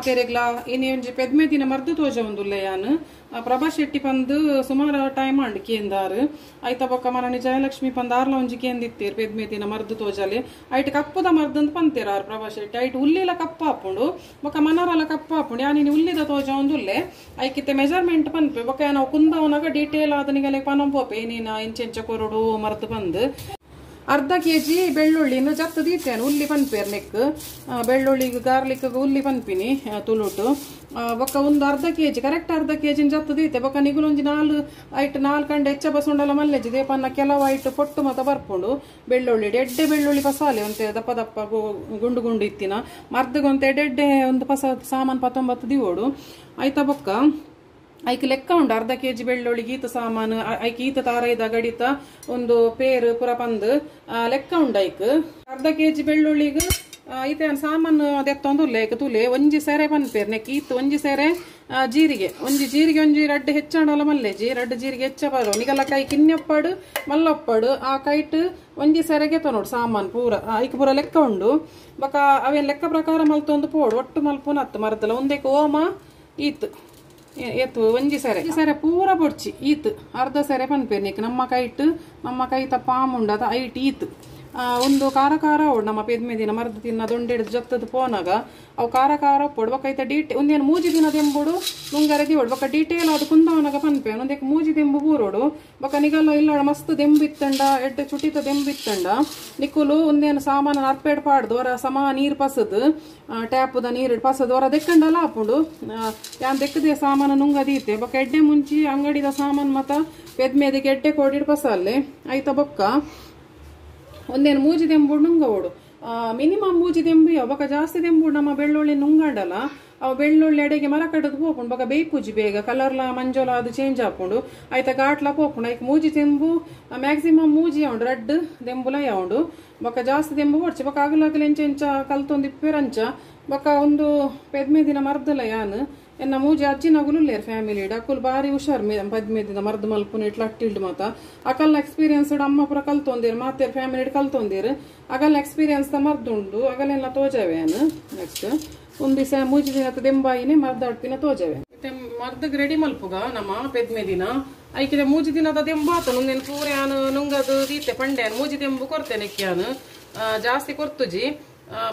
ಮಾತೆರೆಗ್ಲಾ ಇನಿ ಒಂಜಿ ಪೆದ್ಮೆ ದಿನ ಮರ್ದು ತೋಜವೊಂದುಲ್ಲೆ ಯಾನ್ ಪ್ರಭಾ ಶೆಟ್ಟಿ ಪಂದ್ ಸುಮಾರು ಟೈಮ್ ಆಂಡ್ ಕೇಂದಾರ್ ಐತ ಬೊಕ್ಕ ಮರಣಿ ಜಯಲಕ್ಷ್ಮಿ ಪಂದ್ ಆರ್ಲ ಒಂಜಿ ಕೇಂದಿತ್ತೇರ್ ಪೆದ್ಮೆ ದಿನ ಮರ್ದು ತೋಜಲೆ ಐಟ್ ಕಪ್ಪುದ ಮರ್ದು ಅಂತ ಪಂತೇರ್ ಆರ್ ಪ್ರಭಾ ಶೆಟ್ಟಿ ಐಟ್ ಉಲ್ಲಿಲ ಕಪ್ಪ ಆಪುಂಡು ಬೊಕ್ಕ ಮನರಲ ಕಪ್ಪ ಆಪುಂಡು ಯಾನ್ ಇನಿ ಉಲ್ಲಿದ ತೋಜವೊಂದುಲ್ಲೆ ಐಕಿತ್ತೆ ಮೆಜರ್ಮೆಂಟ್ ಪನ್ಪೆ ಬೊಕ್ಕ ನಾವು ಕುಂದವನಾಗ ಡೀಟೇಲ್ ಆದ ನಿಗಲೆ ಪನಂ ಪೋಪೆ ಏನೇನ ಇಂಚೆಂಚ ಕೊರಡು ಮರ್ದು ಪಂದ್ ಅರ್ಧ ಕೆಜಿ ಬೆಳ್ಳುಳ್ಳಿನ ಜತ್ತು ದೀತೇನೆ ಉಲ್ಲಿ ಪನ್ಪೇರ್ ನೆಕ್ ಬೆಳ್ಳುಳ್ಳಿಗೆ ಗಾರ್ಲಿಕ್ ಉಲ್ಲಿ ಪನ್ಪಿನಿ ತುಳುಟು ಬೊಕ್ಕ ಒಂದು ಅರ್ಧ ಕೆಜಿ ಕರೆಕ್ಟ್ ಅರ್ಧ ಕೆಜಿನ ಜತ್ತು ದೀತೆ ಬೊಕ್ಕ ನಿಗುಲೊಂಜಿ ನಾಲ್ ಐಟ್ ನಾಲ್ ಕಂಡ ಹೆಚ್ಚ ಬಸುಂಡಲ ಮಲ್ಲೆಜಿ ದೇಪನ್ನ ಕೆಲವು ಐಟ್ ಪೊಟ್ಟು ಮತ ಬರ್ಪುಂಡು ಬೆಳ್ಳುಳ್ಳಿ ಎಡ್ಡೆ ಬೆಳ್ಳುಳ್ಳಿ ಪಸಾಲೆ ಒಂತೆ ದಪ್ಪ ದಪ್ಪ ಗುಂಡು ಗುಂಡು ಇತ್ತಿನ ಮರ್ದಗೊಂತೆ ಎಡ್ಡೆ ಒಂದು ಪಸ ಸಾಮಾನು ಪತ್ತೊಂಬತ್ತು ದಿವೋಡು ಆಯ್ತಾ ಬೊಕ್ಕ ಐಕ್ ಲೆಕ್ಕ ಉಂಡು ಅರ್ಧ ಕೆಜಿ ಬೆಳ್ಳುಳ್ಳಿ ಗೀತ ಸಾಮಾನು ಐಕ್ ಈತ ತಾರೈದ ಗಡಿತ ಒಂದು ಪೇರು ಪುರ ಪಂದ್ ಲೆಕ್ಕ ಉಂಡು ಐಕ್ ಅರ್ಧ ಕೆಜಿ ಬೆಳ್ಳುಳ್ಳಿಗೆ ಈತ ಸಾಮಾನು ದೆತ್ತೊಂದು ಐಕ್ ತುಲೆ ಒಂಜಿ ಸೆರೆ ಪನ್ಪೇರ್ ನೆಕ್ ಈತ್ ಒಂಜಿ ಸೆರೆ ಜೀರಿಗೆ ಒಂಜಿ ಜೀರಿಗೆ ಒಂಜಿ ರಡ್ಡು ಹೆಚ್ಚಾಂಡಲ ಮಲ್ಲೆಜಿ ರಡ್ಡು ಜೀರಿಗೆ ಹೆಚ್ಚ ಬರೋ ನಿಗಲ ಕೈ ಕಿನ್ಯಪ್ಪಾಡು ಮಲ್ಲಪ್ಪಾಡು ಆ ಕೈಟ್ ಒಂಜಿ ಸೆರೆಗೆ ತೊನೋಡು ಸಾಮಾನು ಪೂರ ಐಕ್ ಪೂರ ಲೆಕ್ಕ ಉಂಡು ಬೊಕ್ಕ ಅವೇನು ಲೆಕ್ಕ ಪ್ರಕಾರ ಮಲ್ತೊಂದು ಪೋಡು ಒಟ್ಟು ಮಲ್ಪುನ ಹತ್ತು ಮರದಲ್ಲ ಒಂದೇಕ್ ಓಮ ಈತ್ ಏತು ಒಂಜಿ ಸೆರೆ ಸೆರೆ ಪೂರ ಬೊಡ್ಚಿ ಈತ್ ಅರ್ಧ ಸೆರೆ ಪನ್ಪೇರ್ನಿಕ್ ನಮ್ಮ ಕೈಟ್ ನಮ್ಮ ಕೈತ ಪಾಮುಂಡದ ಐಟ್ ಈತ್ ಒಂದು ಖಾರ ಖಾರ ಓಡ್ ನಮ್ಮ ಪೆದ್ಮೆ ದಿನ ಮರ್ದು ತಿನ್ನ ದೊಂಡೆಡ್ದು ಜತ್ತದ ಪೋನಾಗ ಅವು ಖಾರ ಖಾರ ಪೋಡು ಬೊಕ್ಕ ಐತ ಡೀಟೇ ಒಂದೇನು ಮೂಜಿ ದಿನ ದೆಂಬುಡು ನುಂಗರೆ ದಿವೋಡು ಬೊಕ್ಕ ಡೀಟೇಲ್ ಅದು ಕುಂದವನಾಗ ಪನ್ಪೆ ಒಂದೇಕ್ ಮೂಜಿ ದೆಂಬು ಬೂರೋಡು ಬೊಕ್ಕ ನಿಗಲ್ಲ ಇಲ್ಲ ಮಸ್ತ್ ದೆಂಬು ಇತ್ತಂಡ ಎಡ್ಡೆ ಚುಟಿತ ದೆಂಬು ಇತ್ತಂಡ ನಿಕ್ಕುಲು ಒಂದೇನು ಸಾಮಾನು ಅರ್ಪೇಡ್ ಪಾಡ್ದು ಹೊರ ಸಮ ನೀರು ಪಸದು ಟ್ಯಾಪುದ ನೀರು ಪಸದು ಹೊರ ದೆಕ್ಕಂಡಲ ಆಪುಂಡು ಯಾನ್ ದೆಕ್ಕದೆ ಸಾಮಾನು ನುಂಗದೀತೆ ಬೊಕ್ಕ ಎಡ್ಡೆ ಮುಂಚಿ ಅಂಗಡಿದ ಸಾಮಾನು ಮತ ಪೆದ್ಮೆದಿಗೆ ಎಡ್ಡೆ ಕೋಡಿಡ್ ಪಸಲ್ಲೆ ಐತ ಬೊಕ್ಕ ಒಂದೇನು ಮೂಜಿ ದೆಂಬು ನುಂಗ ಓಡು ಮಿನಿಮಮ್ ಮೂಜಿ ದೆಂಬು ಬೊಕ್ಕ ಜಾಸ್ತಿ ದೆಂಬು ನಮ್ಮ ಬೆಳ್ಳುಳ್ಳಿ ನುಂಗಾಂಡಲ ಅವು ಬೆಳ್ಳುಳ್ಳಿ ಅಡೆಗೆ ಮರ ಕಟ್ಟದು ಪೋಪುಂಡು ಬೊಕ್ಕ ಬೇಯ್ಪುಜಿ ಬೇಗ ಕಲರ್ಲ ಮಂಜೋಲ ಅದು ಚೇಂಜ್ ಆಪುಂಡು ಆಯ್ತ ಘಾಟ್ಲ ಪೋಪುಂಡು ಐಕ್ ಮೂಜಿ ದೆಂಬು ಮ್ಯಾಕ್ಸಿಮಮ್ ಮೂಜಿ ಉಂಡು ರಡ್ಡ್ ದೆಂಬುಲ ಉಂಡು ಬೊಕ್ಕ ಜಾಸ್ತಿ ದೆಂಬು ಬೊಡ್ಚಿ ಬೊಕ್ಕ ಅಗಲ ಎಂಚ ಎಂಚ ಕಲ್ತೊಂದು ಇಪ್ಪೇರಂಚ ಬೊಕ್ಕ ಒಂದು ಪೆದ್ಮೆ ದಿನ ಮರ್ದಲ ಯಾನ್ ಎನ್ನ ಮೂಜಿ ಅಜ್ಜಿನಗುಲು ಉಲ್ಲೇರ್ ಫ್ಯಾಮಿಲಿ ಅಕ್ಕುಲು ಬಾರಿ ಹುಷಾರ್ ಪದ್ಮೆ ದಿನ ಮರ್ದು ಮಲ್ಪುನ ಇಟ್ಲ ಅಟ್ಟಿಲ್ಡ್ ಮಾತ ಅಕಲ್ಲ ಎಕ್ಸ್ಪೀರಿಯನ್ಸ್ ಅಮ್ಮ ಪೂರ ಕಲ್ತೊಂದೇರು ಮಾತೇರ್ ಫ್ಯಾಮಿಲಿ ಕಲ್ತೊಂದೇರು ಅಗಲ್ಲ ಎಕ್ಸ್ಪೀರಿಯನ್ಸ್ ತ ಮರ್ದುಂಡು ಅಗಲೆಲ್ಲ ತೋಜವೆ ಯಾನ್ ನೆಕ್ಸ್ಟ್ ಒಂದು ದಿವಸ ಮೂಜಿ ದಿನ ದೆಂಬಾಯಿನೇ ಮರ್ದಾಡ್ಪಿನ ತೋಜವೆ ಮತ್ತೆ ಮರ್ದಗ್ ರೆಡಿ ಮಲ್ಪುಗ ನಮ್ಮ ಪೆದ್ಮೆ ದಿನ ಐಕಿದೆ ಮೂಜಿ ದಿನದ ದೆಂಬಾತ ಒಂದೇನು ಪೂರ ಯಾನು ನುಂಗದು ದೀತೆ ಪಂಡ್ಯಾನ್ ಮೂಜಿ ದೆಂಬು ಕೊರ್ತೇನೆ ಯಾನು ಜಾಸ್ತಿ ಕೊರ್ತುಜಿ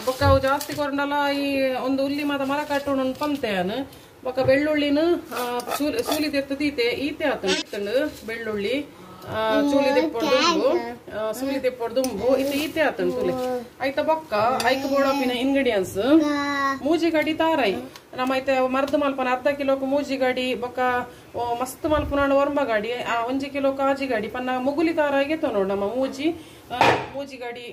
ಬೊಕ್ಕ ಅವು ಜಾಸ್ತಿ ಕೊರಂಡಲ ಈ ಒಂದು ಉಲ್ಲಿ ಮಾತ ಮರ ಕಟ್ಟೋಣ ಪಂತೆ ಯಾನು ಬೊಕ್ಕ ಬೆಳ್ಳುಳ್ಳಿನ ಸೂಲಿ ತೆತ್ತು ತೀತೆ ಈತೆ ಆತಂಡು ಬೆಳ್ಳುಳ್ಳಿ ಚೂಲಿ ದೆಪ್ಪೊಡ್ದುಂಬು ಸೂಲಿ ದೆಪ್ಪೊಡ್ದುಂಬು ಇತ್ತೆ ಈತೆ ಆತಂಡು ತುಲೆ ಆಯ್ತ ಬೊಕ್ಕ ಐಕ್ ಬೋಡಪಿನ ಇಂಗ್ರೀಡಿಯೆಂಟ್ಸ್ ಮೂಜಿ ಗಡಿ ತಾರೈ ನಮ್ಮ ಐತೆ ಮರ್ದು ಮಲ್ಪನ ಅರ್ಧ ಕಿಲೋಕು ಮೂಜಿ ಗಡಿ ಬೊಕ್ಕ ಮಸ್ತ್ ಮಲ್ಪನ ಒರ್ಂಬ ಗಡಿ ಒಂಜಿ ಕಿಲೋ ಕಾಜಿ ಗಡಿ ಪನ್ನ ಮುಗುಲಿ ತಾರಾಯಿಗೆ ನೋಡು ನಮ್ಮ ಮೂಜಿ ಮೂಜಿ ಗಡಿ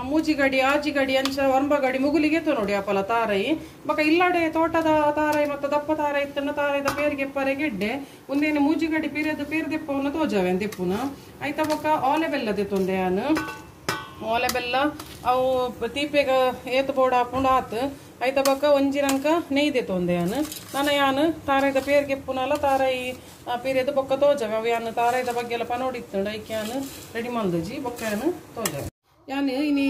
ಮೂಜಿ ಗಡಿ ಆಜಿ ಗಡಿ ಅಂಚ ಒರ್ಂಬ ಗಡಿ ಮುಗುಲಿಗೆ ನೋಡಿ ಅಪಲ ತಾರೈ ಬೊಕ್ಕ ಇಲ್ಲಾಡೆ ತೋಟದ ತಾರೈ ಮತ್ತು ದಪ್ಪ ತಾರೈ ಇತ್ತನ್ನ ತಾರೈದ ಪೇರಿಗೆ ಪರೆ ಗೆಡ್ಡೆ ಒಂದೇನು ಮೂಜಿ ಗಡಿ ಪೀರೆದ ಪೇರು ದೆಪ್ಪವನ್ನ ತೋಜವೆ ದೆಪ್ಪುನ ಆಯ್ತಾ ಬೊಕ್ಕ ಓಲೆ ಬೆಲ್ಲ ದೆತ್ತೊಂದೆ ಯಾನು ಓಲೆ ಬೆಲ್ಲ ಅವು ತೀಪೆಗ ಏತ್ ಬೋಡ ಹಾಕೊಂಡು ಆತು ಆಯ್ತಾ ಬೊಕ್ಕ ಒಂಜಿ ರಂಕ ನೆಯ್ ದೆತ್ತೊಂದೆ ಯಾನು ನಾನು ಯಾನು ತಾರೈದ ಪೇರಿಗೆ ಎಪ್ಪುನಲ್ಲ ತಾರೈ ಪೀರೆದ ಬೊಕ್ಕ ತೋಜವೆ ಅವು ಯಾನು ತಾರೈದ ಬಗ್ಗೆ ಎಲ್ಲ ಪನೋಡಿತ್ತಂಡು ಐಕೆ ಯಾನು ರೆಡಿ ಮಲ್ದಜಿ ಬೊಕ್ಕ ಯಾನು ತೋಜವೆ ಯಾನು ಇನಿ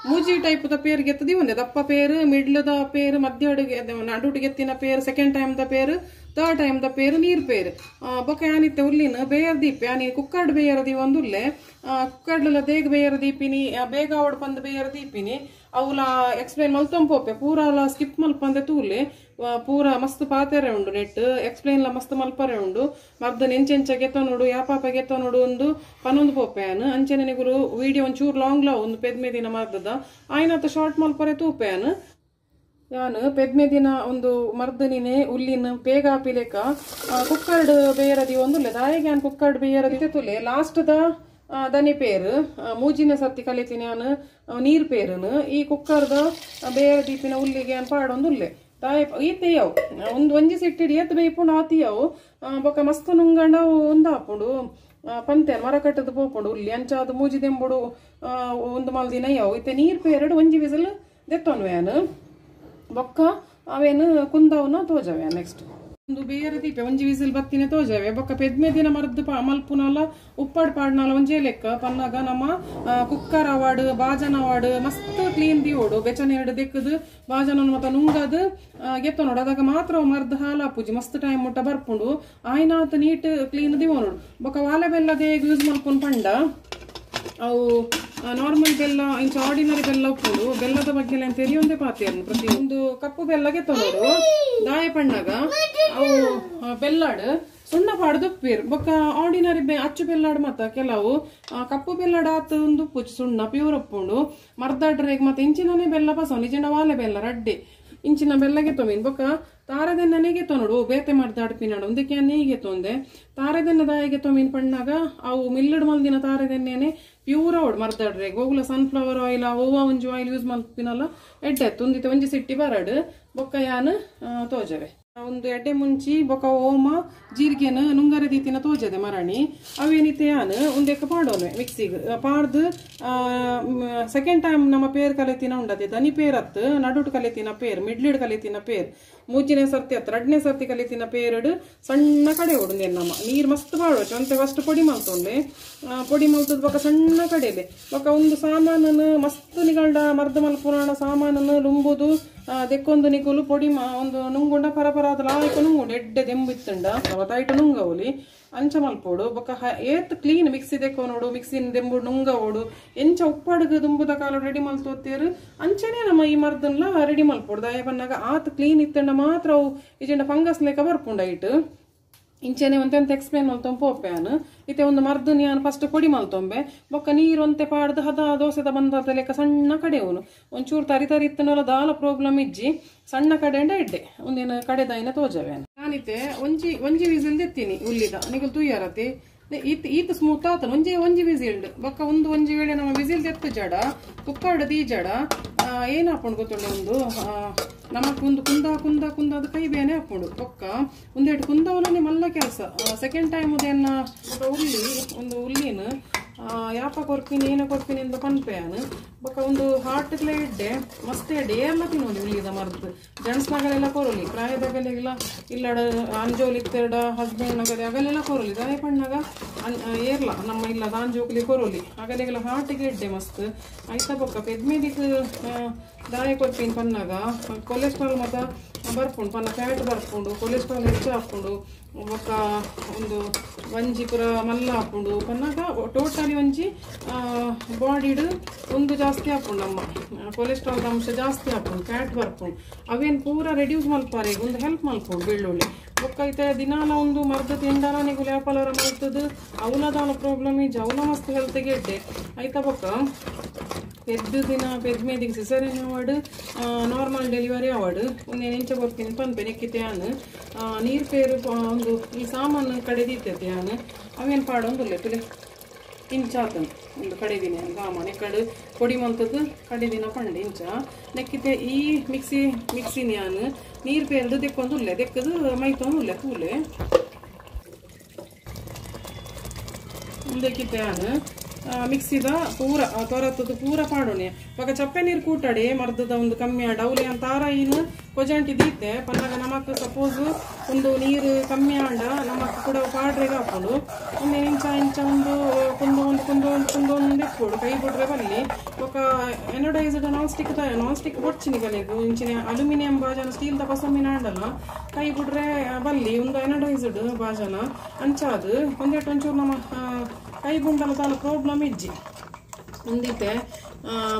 ಮೂಜಿ ಟೈಪ್ the ಪೇರು ಗೆತ್ತದಿ ಒಂದೇ ದಪ್ಪ ಪೇರು ಮಿಡ್ಲದ ಪೇರು ಮಧ್ಯ ಅಡುಗೆ ನಡುಟು ಗೆತ್ತಿನ ಪೇರು ಸೆಕೆಂಡ್ ಟೈಮ್ the ಪೇರು ಥರ್ಡ್ ಟೈಮ್ the ಪೇರು ನೀರು ಪೇರು ಬೊಕ್ಕ ಯಾನಿತ್ತೆ ಉಲ್ಲಿನ ಬೇಯರ್ ದೀಪ ಯಾನಿ ಕುಕ್ಕರ್ಡ್ ಬೇಯರ್ ದೀ ಒಂದು ಉಲ್ಲೆ ಕುಕ್ಕರ್ಡ್ಲ ದೇಗ್ ಬೇಯರ್ ದೀಪಿನಿ ಬೇಗ ಅವಡ್ ಪಂದ್ ಬೇಯರ್ ದೀಪಿನಿ ಅವುಲ ಎಕ್ಸ್ಪ್ಲೈನ್ ಮಲ್ತೊಂಪೋಪೆ ಪೂರ ಅಲ ಸ್ಕಿಪ್ ಮಲ್ಪಂದೆ ತೂಲೆ ಪೂರ ಮಸ್ತ್ ಪಾತೆರೆ ಉಂಡು ನೆಟ್ ಎಕ್ಸ್ಪ್ಲೈನ್ ಲ ಮಸ್ತ್ ಮಲ್ಪರೆ ಉಂಡು ಮರ್ದ ನೆಂಚೆಂಚ ಗೆತ್ತ ನೋಡು ಯಾಪಾಪ ಗೆತ್ತ ನೋಡು ಒಂದು ಪನ್ನೊಂದು ಪೋಪೆ ಯಾನು ಅಂಚೆನೆ ನಿಗುಲು ವಿಡಿಯೋ ಒಂಚೂರು ಲಾಂಗ್ ಲಾ ಒಂದು ಪೆದ್ಮೆ ದಿನ ಮರ್ದದ ಆಯ್ನತ ಶಾರ್ಟ್ ಮಲ್ಪರೆ ತೂಪೆ ಯಾನು ಯಾನು ಪೆದ್ಮೆ ದಿನ ಒಂದು ಮರ್ದನಿನೇ ಉಲ್ಲಿನ ಬೇಗ ಆಪಿಲೇಕ ಕುಕ್ಕರ್ಡ್ ಬೇಯರದಿ ಒಂದು ದಾಯಿಗೆ ಯಾನ್ ಕುಕ್ಕರ್ಡ್ ಬೇಯರದಿ ತುಲೆ ಲಾಸ್ಟ್ the ದನಿ ಪೇರು ಮೂಜಿನ ಸತ್ತಿ ಕಲಿತೀನಿ ಯಾನು ನೀರು ಪೇರುನು ಈ ಕುಕ್ಕರ್ದ ಬೇರೆ ದೀಪಿನ ಉಲ್ಲಿಗೆ ಯಾನ್ ಪಾಡೊಂದು ಉಲ್ಲೆ ತಾಯಿ ಈತೆಯವು ಒಂದು ಒಂಜಿ ಸಿಟ್ಟಿಡಿ ಏತ್ ಬೇಯ್ಪುಂಡು ಆತಿಯವು ಬೊಕ್ಕ ಮಸ್ತ್ ನುಂಗಂಡ ಒಂದು ಆಪುಂಡು ಪಂತೆ ಮರ ಕಟ್ಟದು ಪೋಪುಂಡು ಉಲ್ಲಿ ಅಂಚ ಅದು ಮೂಜಿ ದೆಂಬುಡು ಒಂದು ಮಲ್ದಿನ ಯವು ಇತ್ತೆ ನೀರು ಪೇರಡು ಒಂಜಿ ವಿಸಲ್ ದೆತ್ತೊನ್ವೆ ಯಾನು ಬೊಕ್ಕ ಅವೇನು ಕುಂದವನ್ನ ತೋಜವೆ ನೆಕ್ಸ್ಟ್. ಒಂದು ಬೇರೆ ದೀಪೆ ಒಂಜಿ ವಿಸಿಲ್ ಬತ್ತಿನ ತೋಜವೆ ಬೊಕ್ಕ ಪೆದ್ಮೆ ದಿನ ಮರ್ದ್ ಮಲ್ಪುನಲ ಉಪ್ಪಾಡ್ ಪಾಡ್ನಲ ಒಂಜೇ ಲೆಕ್ಕ ಪನ್ನಾಗ ನಮ್ಮ ಕುಕ್ಕರ್ ಅವಾಡ್ ಬಾಜನ ಅವಾಡ್ ಮಸ್ತ್ ಕ್ಲೀನ್ ದಿಯೋಡು ಬೆಚನೇಡು ದೆಕ್ಕದು ಬಾಜನ ಮತ್ತ ನುಂಗದು ಗೆತ್ತ ನೋಡು ಅದಾಗ ಮಾತ್ರ ಮರ್ದ್ ಹಾಲಾಪುಜಿ ಮಸ್ತ್ ಟೈಮ್ ಮುಟ್ಟ ಬರ್ಪುಂಡು ಆಯ್ನಾತ್ ನೀಟ್ ಕ್ಲೀನ್ ದಿವೋನೋಡು ಬೊಕ್ಕ ವಾಲೆ ಬೆಲ್ಲ ದೇಗ್ ಯೂಸ್ ಮಲ್ಪುನ್ ಪಂಡ ಅವು ನಾರ್ಮಲ್ ಬೆಲ್ಲ ಇಂಚ ಆರ್ಡಿನರಿ ಬೆಲ್ಲ ಉಪ್ಪುಂಡು ಬೆಲ್ಲದ ಬಗ್ಗೆ ಎಲ್ಲ ತೆರಿಯೊಂದೇ ಪಾತಿಯನ್ನು ಪ್ರತಿ ಒಂದು ಕಪ್ಪು ಬೆಲ್ಲಗೆ ತೊನೋಡು ದಾಯ ಪಣ್ಣಾಗ ಅವು ಬೆಲ್ಲಾಡು ಸುಣ್ಣ ಪಾಡ್ದು ಉಪ್ಪೇರು ಬೊಕ್ಕ ಆರ್ಡಿನರಿ ಅಚ್ಚು ಬೆಲ್ಲಾಡು ಮತ್ತ ಕೆಲವು ಕಪ್ಪು ಬೆಲ್ಲಾಡು ಆತ ಒಂದು ಉಪ್ಪು ಸುಣ್ಣ ಪ್ಯೂರ್ ಉಪ್ಪುಂಡು ಮರ್ದಾಡ್ರೇಗ್ ಮತ್ತೆ ಇಂಚಿನನೇ ಬೆಲ್ಲ ಪಸ ನಿಜನ ವಾಲೆ ಬೆಲ್ಲ ರಡ್ಡೆ ಇಂಚಿನ ಬೆಲ್ಲಗೆ ತೊಮೀನ್ ಬೊಕ್ಕ ತಾರದೆನ್ನನೆಗೆ ತೊನೋಡು ಬೇತೆ ಮರ್ದಾಡ್ಪಿನಾಡು ಒಂದಕ್ಕೆ ನೀಗೆ ತೊಂದೆ ತಾರದೆನ್ನ ದಾಯಿಗೆ ತೊಮೀನ್ ಪಣ್ಣಾಗ ಅವು ಮಿಲ್ಲಡ್ ಮಲ್ದಿನ ತಾರದೆನ್ನೇನೆ ಪ್ಯೂರ್ ಅವಡ್ ಮರ್ದಾಡ್ರೆ ಗೋಗುಲ ಸನ್ಫ್ಲವರ್ ಆಯಿಲ್ ಓವ ಒಂಜಿ ಆಯಿಲ್ ಯೂಸ್ ಮಲ್ಪಿನಲ್ಲ ಎಡ್ಡೆ ತುಂದಿತೆ ಒಂಜಿ ಸಿಟ್ಟಿ ಬರಡು ಬೊಕ್ಕ ಯಾನ್ ತೋಜವೆ ಒಂದು ಎಡ್ಡೆ ಮುಂಚಿ ಬೊಕ್ಕ ಓಮ ಜೀರಿಗೆನ ನುಂಗರ ದೀತಿನ ತೋಜದೆ ಮರಣಿ ಅವೇನಿತೆ ಯಾನ್ ಒಂದೆಕ್ಕ ಪಾಡೋನ್ವೆ ಮಿಕ್ಸಿಗ್ ಪಾಡ್ದು ಸೆಕೆಂಡ್ ಟೈಮ್ ನಮ್ಮ ಪೇರ್ ಕಲೆತಿನ ಉಂಡತೆ ದನಿ ಪೇರ್ ಅತ್ತು ನಡುಟು ಕಲೆತಿನ ಪೇರ್ ಮಿಡ್ಲಿಡ್ ಕಲೆತಿನ ಪೇರ್ ಮೂಜಿನೇ ಸರ್ತಿ ಅತ್ತು ರಡ್ನೇ ಸರ್ತಿ ಕಲೆತಿನ ಪೇರಡು ಸಣ್ಣ ಕಡೆ ಓಡು ನಮ್ಮ ನೀರು ಮಸ್ತ್ ಪಾಡೋಚು ಅಂತೆ ಫಸ್ಟ್ ಪೊಡಿ ಮಲ್ತೊಂಡೆ ಪೊಡಿ ಮಲ್ತದ ಬೊಕ್ಕ ಸಣ್ಣ ಕಡೆಲೆ ಬೊಕ್ಕ ಒಂದು ಸಾಮಾನನ್ನು ಮಸ್ತ್ ನಿಗಲ್ಡ ಮರ್ದ ಮಲ್ಪುರಾಣ ಸಾಮಾನನ್ನು ಲುಂಬುದು ದೆಕ್ಕೊಂದು ನಿಗುಲು ಪೊಡಿ ಒಂದು ನುಂಗುಂಡ ಪರಪರ ಅದ ಲಾಯ್ಕ ನುಂಗುಂಡು ಎಡ್ಡೆ ದೆಂಬಿತ್ತುಂಡ ಅವತ್ತಾಯ್ಟು ನುಂಗವಲಿ ಅಂಚ ಮಲ್ಪೋಡು ಬೊಕ್ಕ ಏತ್ ಕ್ಲೀನ್ ಮಿಕ್ಸಿ ದೆಕ್ಕೋ ನೋಡು ಮಿಕ್ಸಿನ ದೆಂಬು ನುಂಗ ಓಡು ಎಂಚ ಉಪ್ಪಾಡುಗ ದುಂಬುದ ಕಾಲ ರೆಡಿ ಮಲ್ತೋತೇರು ಅಂಚನೆ ನಮ್ಮ ಈ ಮರ್ದನ್ಲ ರೆಡಿ ಮಲ್ಪೋಡು ದಾಯ ಬನ್ನಾಗ ಆತ್ ಕ್ಲೀನ್ ಇತ್ತಂಡ ಮಾತ್ರ ಅವು ಇಜೆಂಡ ಫಂಗಸ್ ಲೆಕ್ಕ ಬರ್ಪುಂಡ ಇಟ್ಟು ಇಂಚೆನೆ ಒಂತೆಂತ ಎಕ್ಸ್ಪ್ಲೇನ್ ಮಲ್ತೊಂಬ ಪೋಪ್ಯಾನ್ ಇತ್ತೆ ಒಂದು ಮರ್ದು ನಾನು ಫಸ್ಟ್ ಪೊಡಿ ಮಲ್ತೊಂಬೆ ಬೊಕ್ಕ ನೀರು ಒಂತೆ ಪಾಡ್ದು ಹದ ದೋಸೆದ ಬಂದ ಲೆಕ್ಕ ಸಣ್ಣ ಕಡೆಯವನು ಒಂಚೂರು ತರಿ ತರಿ ಇತ್ತನಲ್ಲ ದಾಲ ಪ್ರಾಬ್ಲಮ್ ಇಜ್ಜಿ ಸಣ್ಣ ಕಡೆಂಡ ಇಡ್ಡೆ ಒಂದೇನು ಕಡೆದಾಯಿನ ತೋಜವೆ ನಾನಿತ್ತೆ ಒಂಜಿ ಒಂಜಿ ವಿಸಿಲ್ ದೆತ್ತೀನಿ ಉಲ್ಲಿದ ನಿಗಲ್ ತೂಯರತಿ ಈತ ಈತ ಸ್ಮೂತ್ ಆತನ ಒಂಜಿ ಒಂಜಿ ವಿಸಿಲ್ಡ್ ಬೊಕ್ಕ ಒಂದು ಒಂಜಿ ವೇಳೆ ನಮ್ಮ ವಿಸಿಲ್ ದೆತ್ತು ಜಡ ಕುಕ್ಕರ್ಡ್ ದೀ ಜಡ ಏನು ಹಾಕೊಂಡು ಗೊತ್ತುಂಡು ಒಂದು ನಮಕ್ ಒಂದು ಕುಂದ ಕುಂದ ಕುಂದ ಅದು ಕೈ ಬೇನೆ ಹಾಕೊಂಡು ಬೊಕ್ಕ ಒಂದೆರಡು ಕುಂದವನೇ ಮಲ್ಲ ಕೆಲಸ ಸೆಕೆಂಡ್ ಟೈಮ್ ಉದೇನ ಉಲ್ಲಿ ಒಂದು ಉಲ್ಲಿನ ಯಾಪ ಕೊರ್ಪಿನಿ ಏನ ಕೊರ್ಪಿನಿ ಅಂತ ಪನ್ಪೆಯಾನು ಬೊಕ್ಕ ಒಂದು ಹಾಟ್ಗ್ಲೆ ಇಡ್ಡೆ ಮಸ್ತ್ ಎಡ್ಡೆ ಏರ್ಲ ತಿನ್ನೋದು ಉಲ್ಲಿದ ಮರ್ದು ಜೆಂಟ್ಸ್ನಾಗಲೆಲ್ಲ ಕೊರಲಿ ಪ್ರಾಯದಾಗಲೆಲ್ಲ ಇಲ್ಲಡ ಅಂಜೋಲಿ ಇತ್ತೆರಡ ಹಸ್ಬೆಂಡ್ ನಗಲೆ ಅಗಲೆಲ್ಲ ಕೊರಲಿ ದಾಯ ಪಣ್ಣಾಗ ಏರ್ಲ ನಮ್ಮ ಇಲ್ಲದ ಅಂಜೋಕ್ಲಿ ಕೊರಲಿ ಅಗಲೆಲ್ಲ ಹಾಟಿಗೆ ಇಡ್ಡೆ ಮಸ್ತ್ ಆಯ್ತಾ ಬೊಕ್ಕ ಪೆದ್ಮೇದಿಕ್ ದಾಯ ಕೊರ್ಪಿನ ಪನ್ನಾಗ ಕೊಲೆಸ್ಟ್ರಾಲ್ ಮತ್ತ ಬರ್ಪುಂಡು ಪನ್ನ ಫ್ಯಾಟ್ ಬರ್ಪುಂಡು ಕೊಲೆಸ್ಟ್ರಾಲ್ ಹೆಚ್ಚು ಹಾಕೊಂಡು ಬೊಕ್ಕ ಒಂದು ಒಂಜಿ ಪೂರ ಮಲ್ಲ ಹಾಕೊಂಡು ಪನ್ನಾಗ ಟೋಟಲಿ ಒಂಜಿ ಬಾಡಿಡ್ ಒಂದು ಜಾಸ್ತಿ ಹಾಕೊಂಡು ನಮ್ಮ ಕೊಲೆಸ್ಟ್ರಾಲ್ ಅಂಶ ಜಾಸ್ತಿ ಹಾಕೊಂಡು ಫ್ಯಾಟ್ ಬರ್ಪುಂಡು ಅವೇನು ಪೂರ ರೆಡ್ಯೂಸ್ ಮಲ್ಪಾರೆ ಒಂದು ಹೆಲ್ಪ್ ಮಲ್ಪುಂಡು ಬೆಳ್ಳುಳ್ಳಿ ಬೊಕ್ಕ ಐತೆ ದಿನಾಲ ಒಂದು ಮರ್ದ ತಿಂಡಾಲ ನೀವು ಲ್ಯಾಪಲರ ಮಲ್ತದ ಅವಲದಾಲ ಪ್ರಾಬ್ಲಮ್ ಇಜ್ಜಿ ಅವಲ ಮಸ್ತ್ ಹೆಲ್ತ್ಗೆ ಇಡ್ಡೆ ಆಯ್ತಾ ಬೊಕ್ಕ ಪೆದ್ದು ದಿನ ಪೆದ್ಮೇದಿಗೆ caesarean award normal delivery award ಒಂದೇನು ಎಂಚ ಕೊರ್ತೀನಿ ಪನ್ಪೆ ನೆಕ್ಕಿತೆ ಆನ್ ನೀರು ಪೇರು ಒಂದು ಈ ಸಾಮಾನು ಕಡೆ ದೀತೈತೆ ಆನ್ ಅವೇನು ಪಾಡೊಂದುಲ್ಲೆ ತುಲೆ ಇಂಚ ಆತನು ಒಂದು ಕಡೆ ದಿನ ಸಾಮಾನು ಎಕ್ಕಡು ಪೊಡಿ ಮಲ್ತದ್ದು ಕಡೆ ದಿನ ಪಂಡೆ ಇಂಚ ನೆಕ್ಕಿತೆ ಈ ಮಿಕ್ಸಿನ ಆನ್ ನೀರು ಪೇರ್ದು ದೆಕ್ಕೊಂದುಲ್ಲೆ ದೆಕ್ಕದು ಮೈತೊಂದುಲ್ಲೆ ತೂಲೆ ಉಂದೆಕ್ಕಿತೆ ಆನ್ ಮಿಕ್ಸಿದ ಪೂರ ತೊರತದ್ದು ಪೂರ ಪಾಡೋಣೆ ಬೊಕ ಚಪ್ಪೆ ನೀರು ಕೂಟಾಡಿ ಮರ್ದದ ಒಂದು ಕಮ್ಮಿ ಆಡ ಅವಲಿ ಅಂತ ಇನ್ನು ಕೊಜಂಟಿ ದೀತೆ ಪನ್ನಾಗ ನಮಕ್ ಸಪೋಸ್ ಒಂದು ನೀರು ಕಮ್ಮಿ ಆಂಡ ನಮಕ್ ಕೂಡ ಪಾಡ್ರೆಗೆ ಹಾಕೊಂಡು ಒಂದು ಇಂಚ ಇಂಚ ಒಂದು ಕುಂದು ಒಂದು ಕುಂದು ಒಂದು ಕುಂದು ಒಂದು ಎಕ್ಕೋಡು ಕೈ ಬಿಡ್ರೆ ಬಲ್ಲಿ ಬೊಕ ಎನಡೈಸ್ಡ್ ನಾನ್ ಸ್ಟಿಕ್ ನಾನ್ ಸ್ಟಿಕ್ ಬೊಡ್ಚಿನಿ ಕಲೆಗು ಇಂಚಿನ ಅಲ್ಯೂಮಿನಿಯಂ ಬಾಜನ ಸ್ಟೀಲ್ದ ಪಸೊಮ್ಮಿನ ಆಂಡಲ್ಲ ಕೈ ಬಿಡ್ರೆ ಬಲ್ಲಿ ಒಂದು ಎನಡೈಸ್ಡ್ ಬಾಜನ ಅಂಚಾದು ಒಂದೆಟ್ಟು ಒಂಚೂರು ನಮ್ಮ ಕೈ ಗುಂಡಲ ತಾಲ ಪ್ರಾಬ್ಲಮ್ ಇಜ್ಜಿ ಒಂದಿತ್ತೆ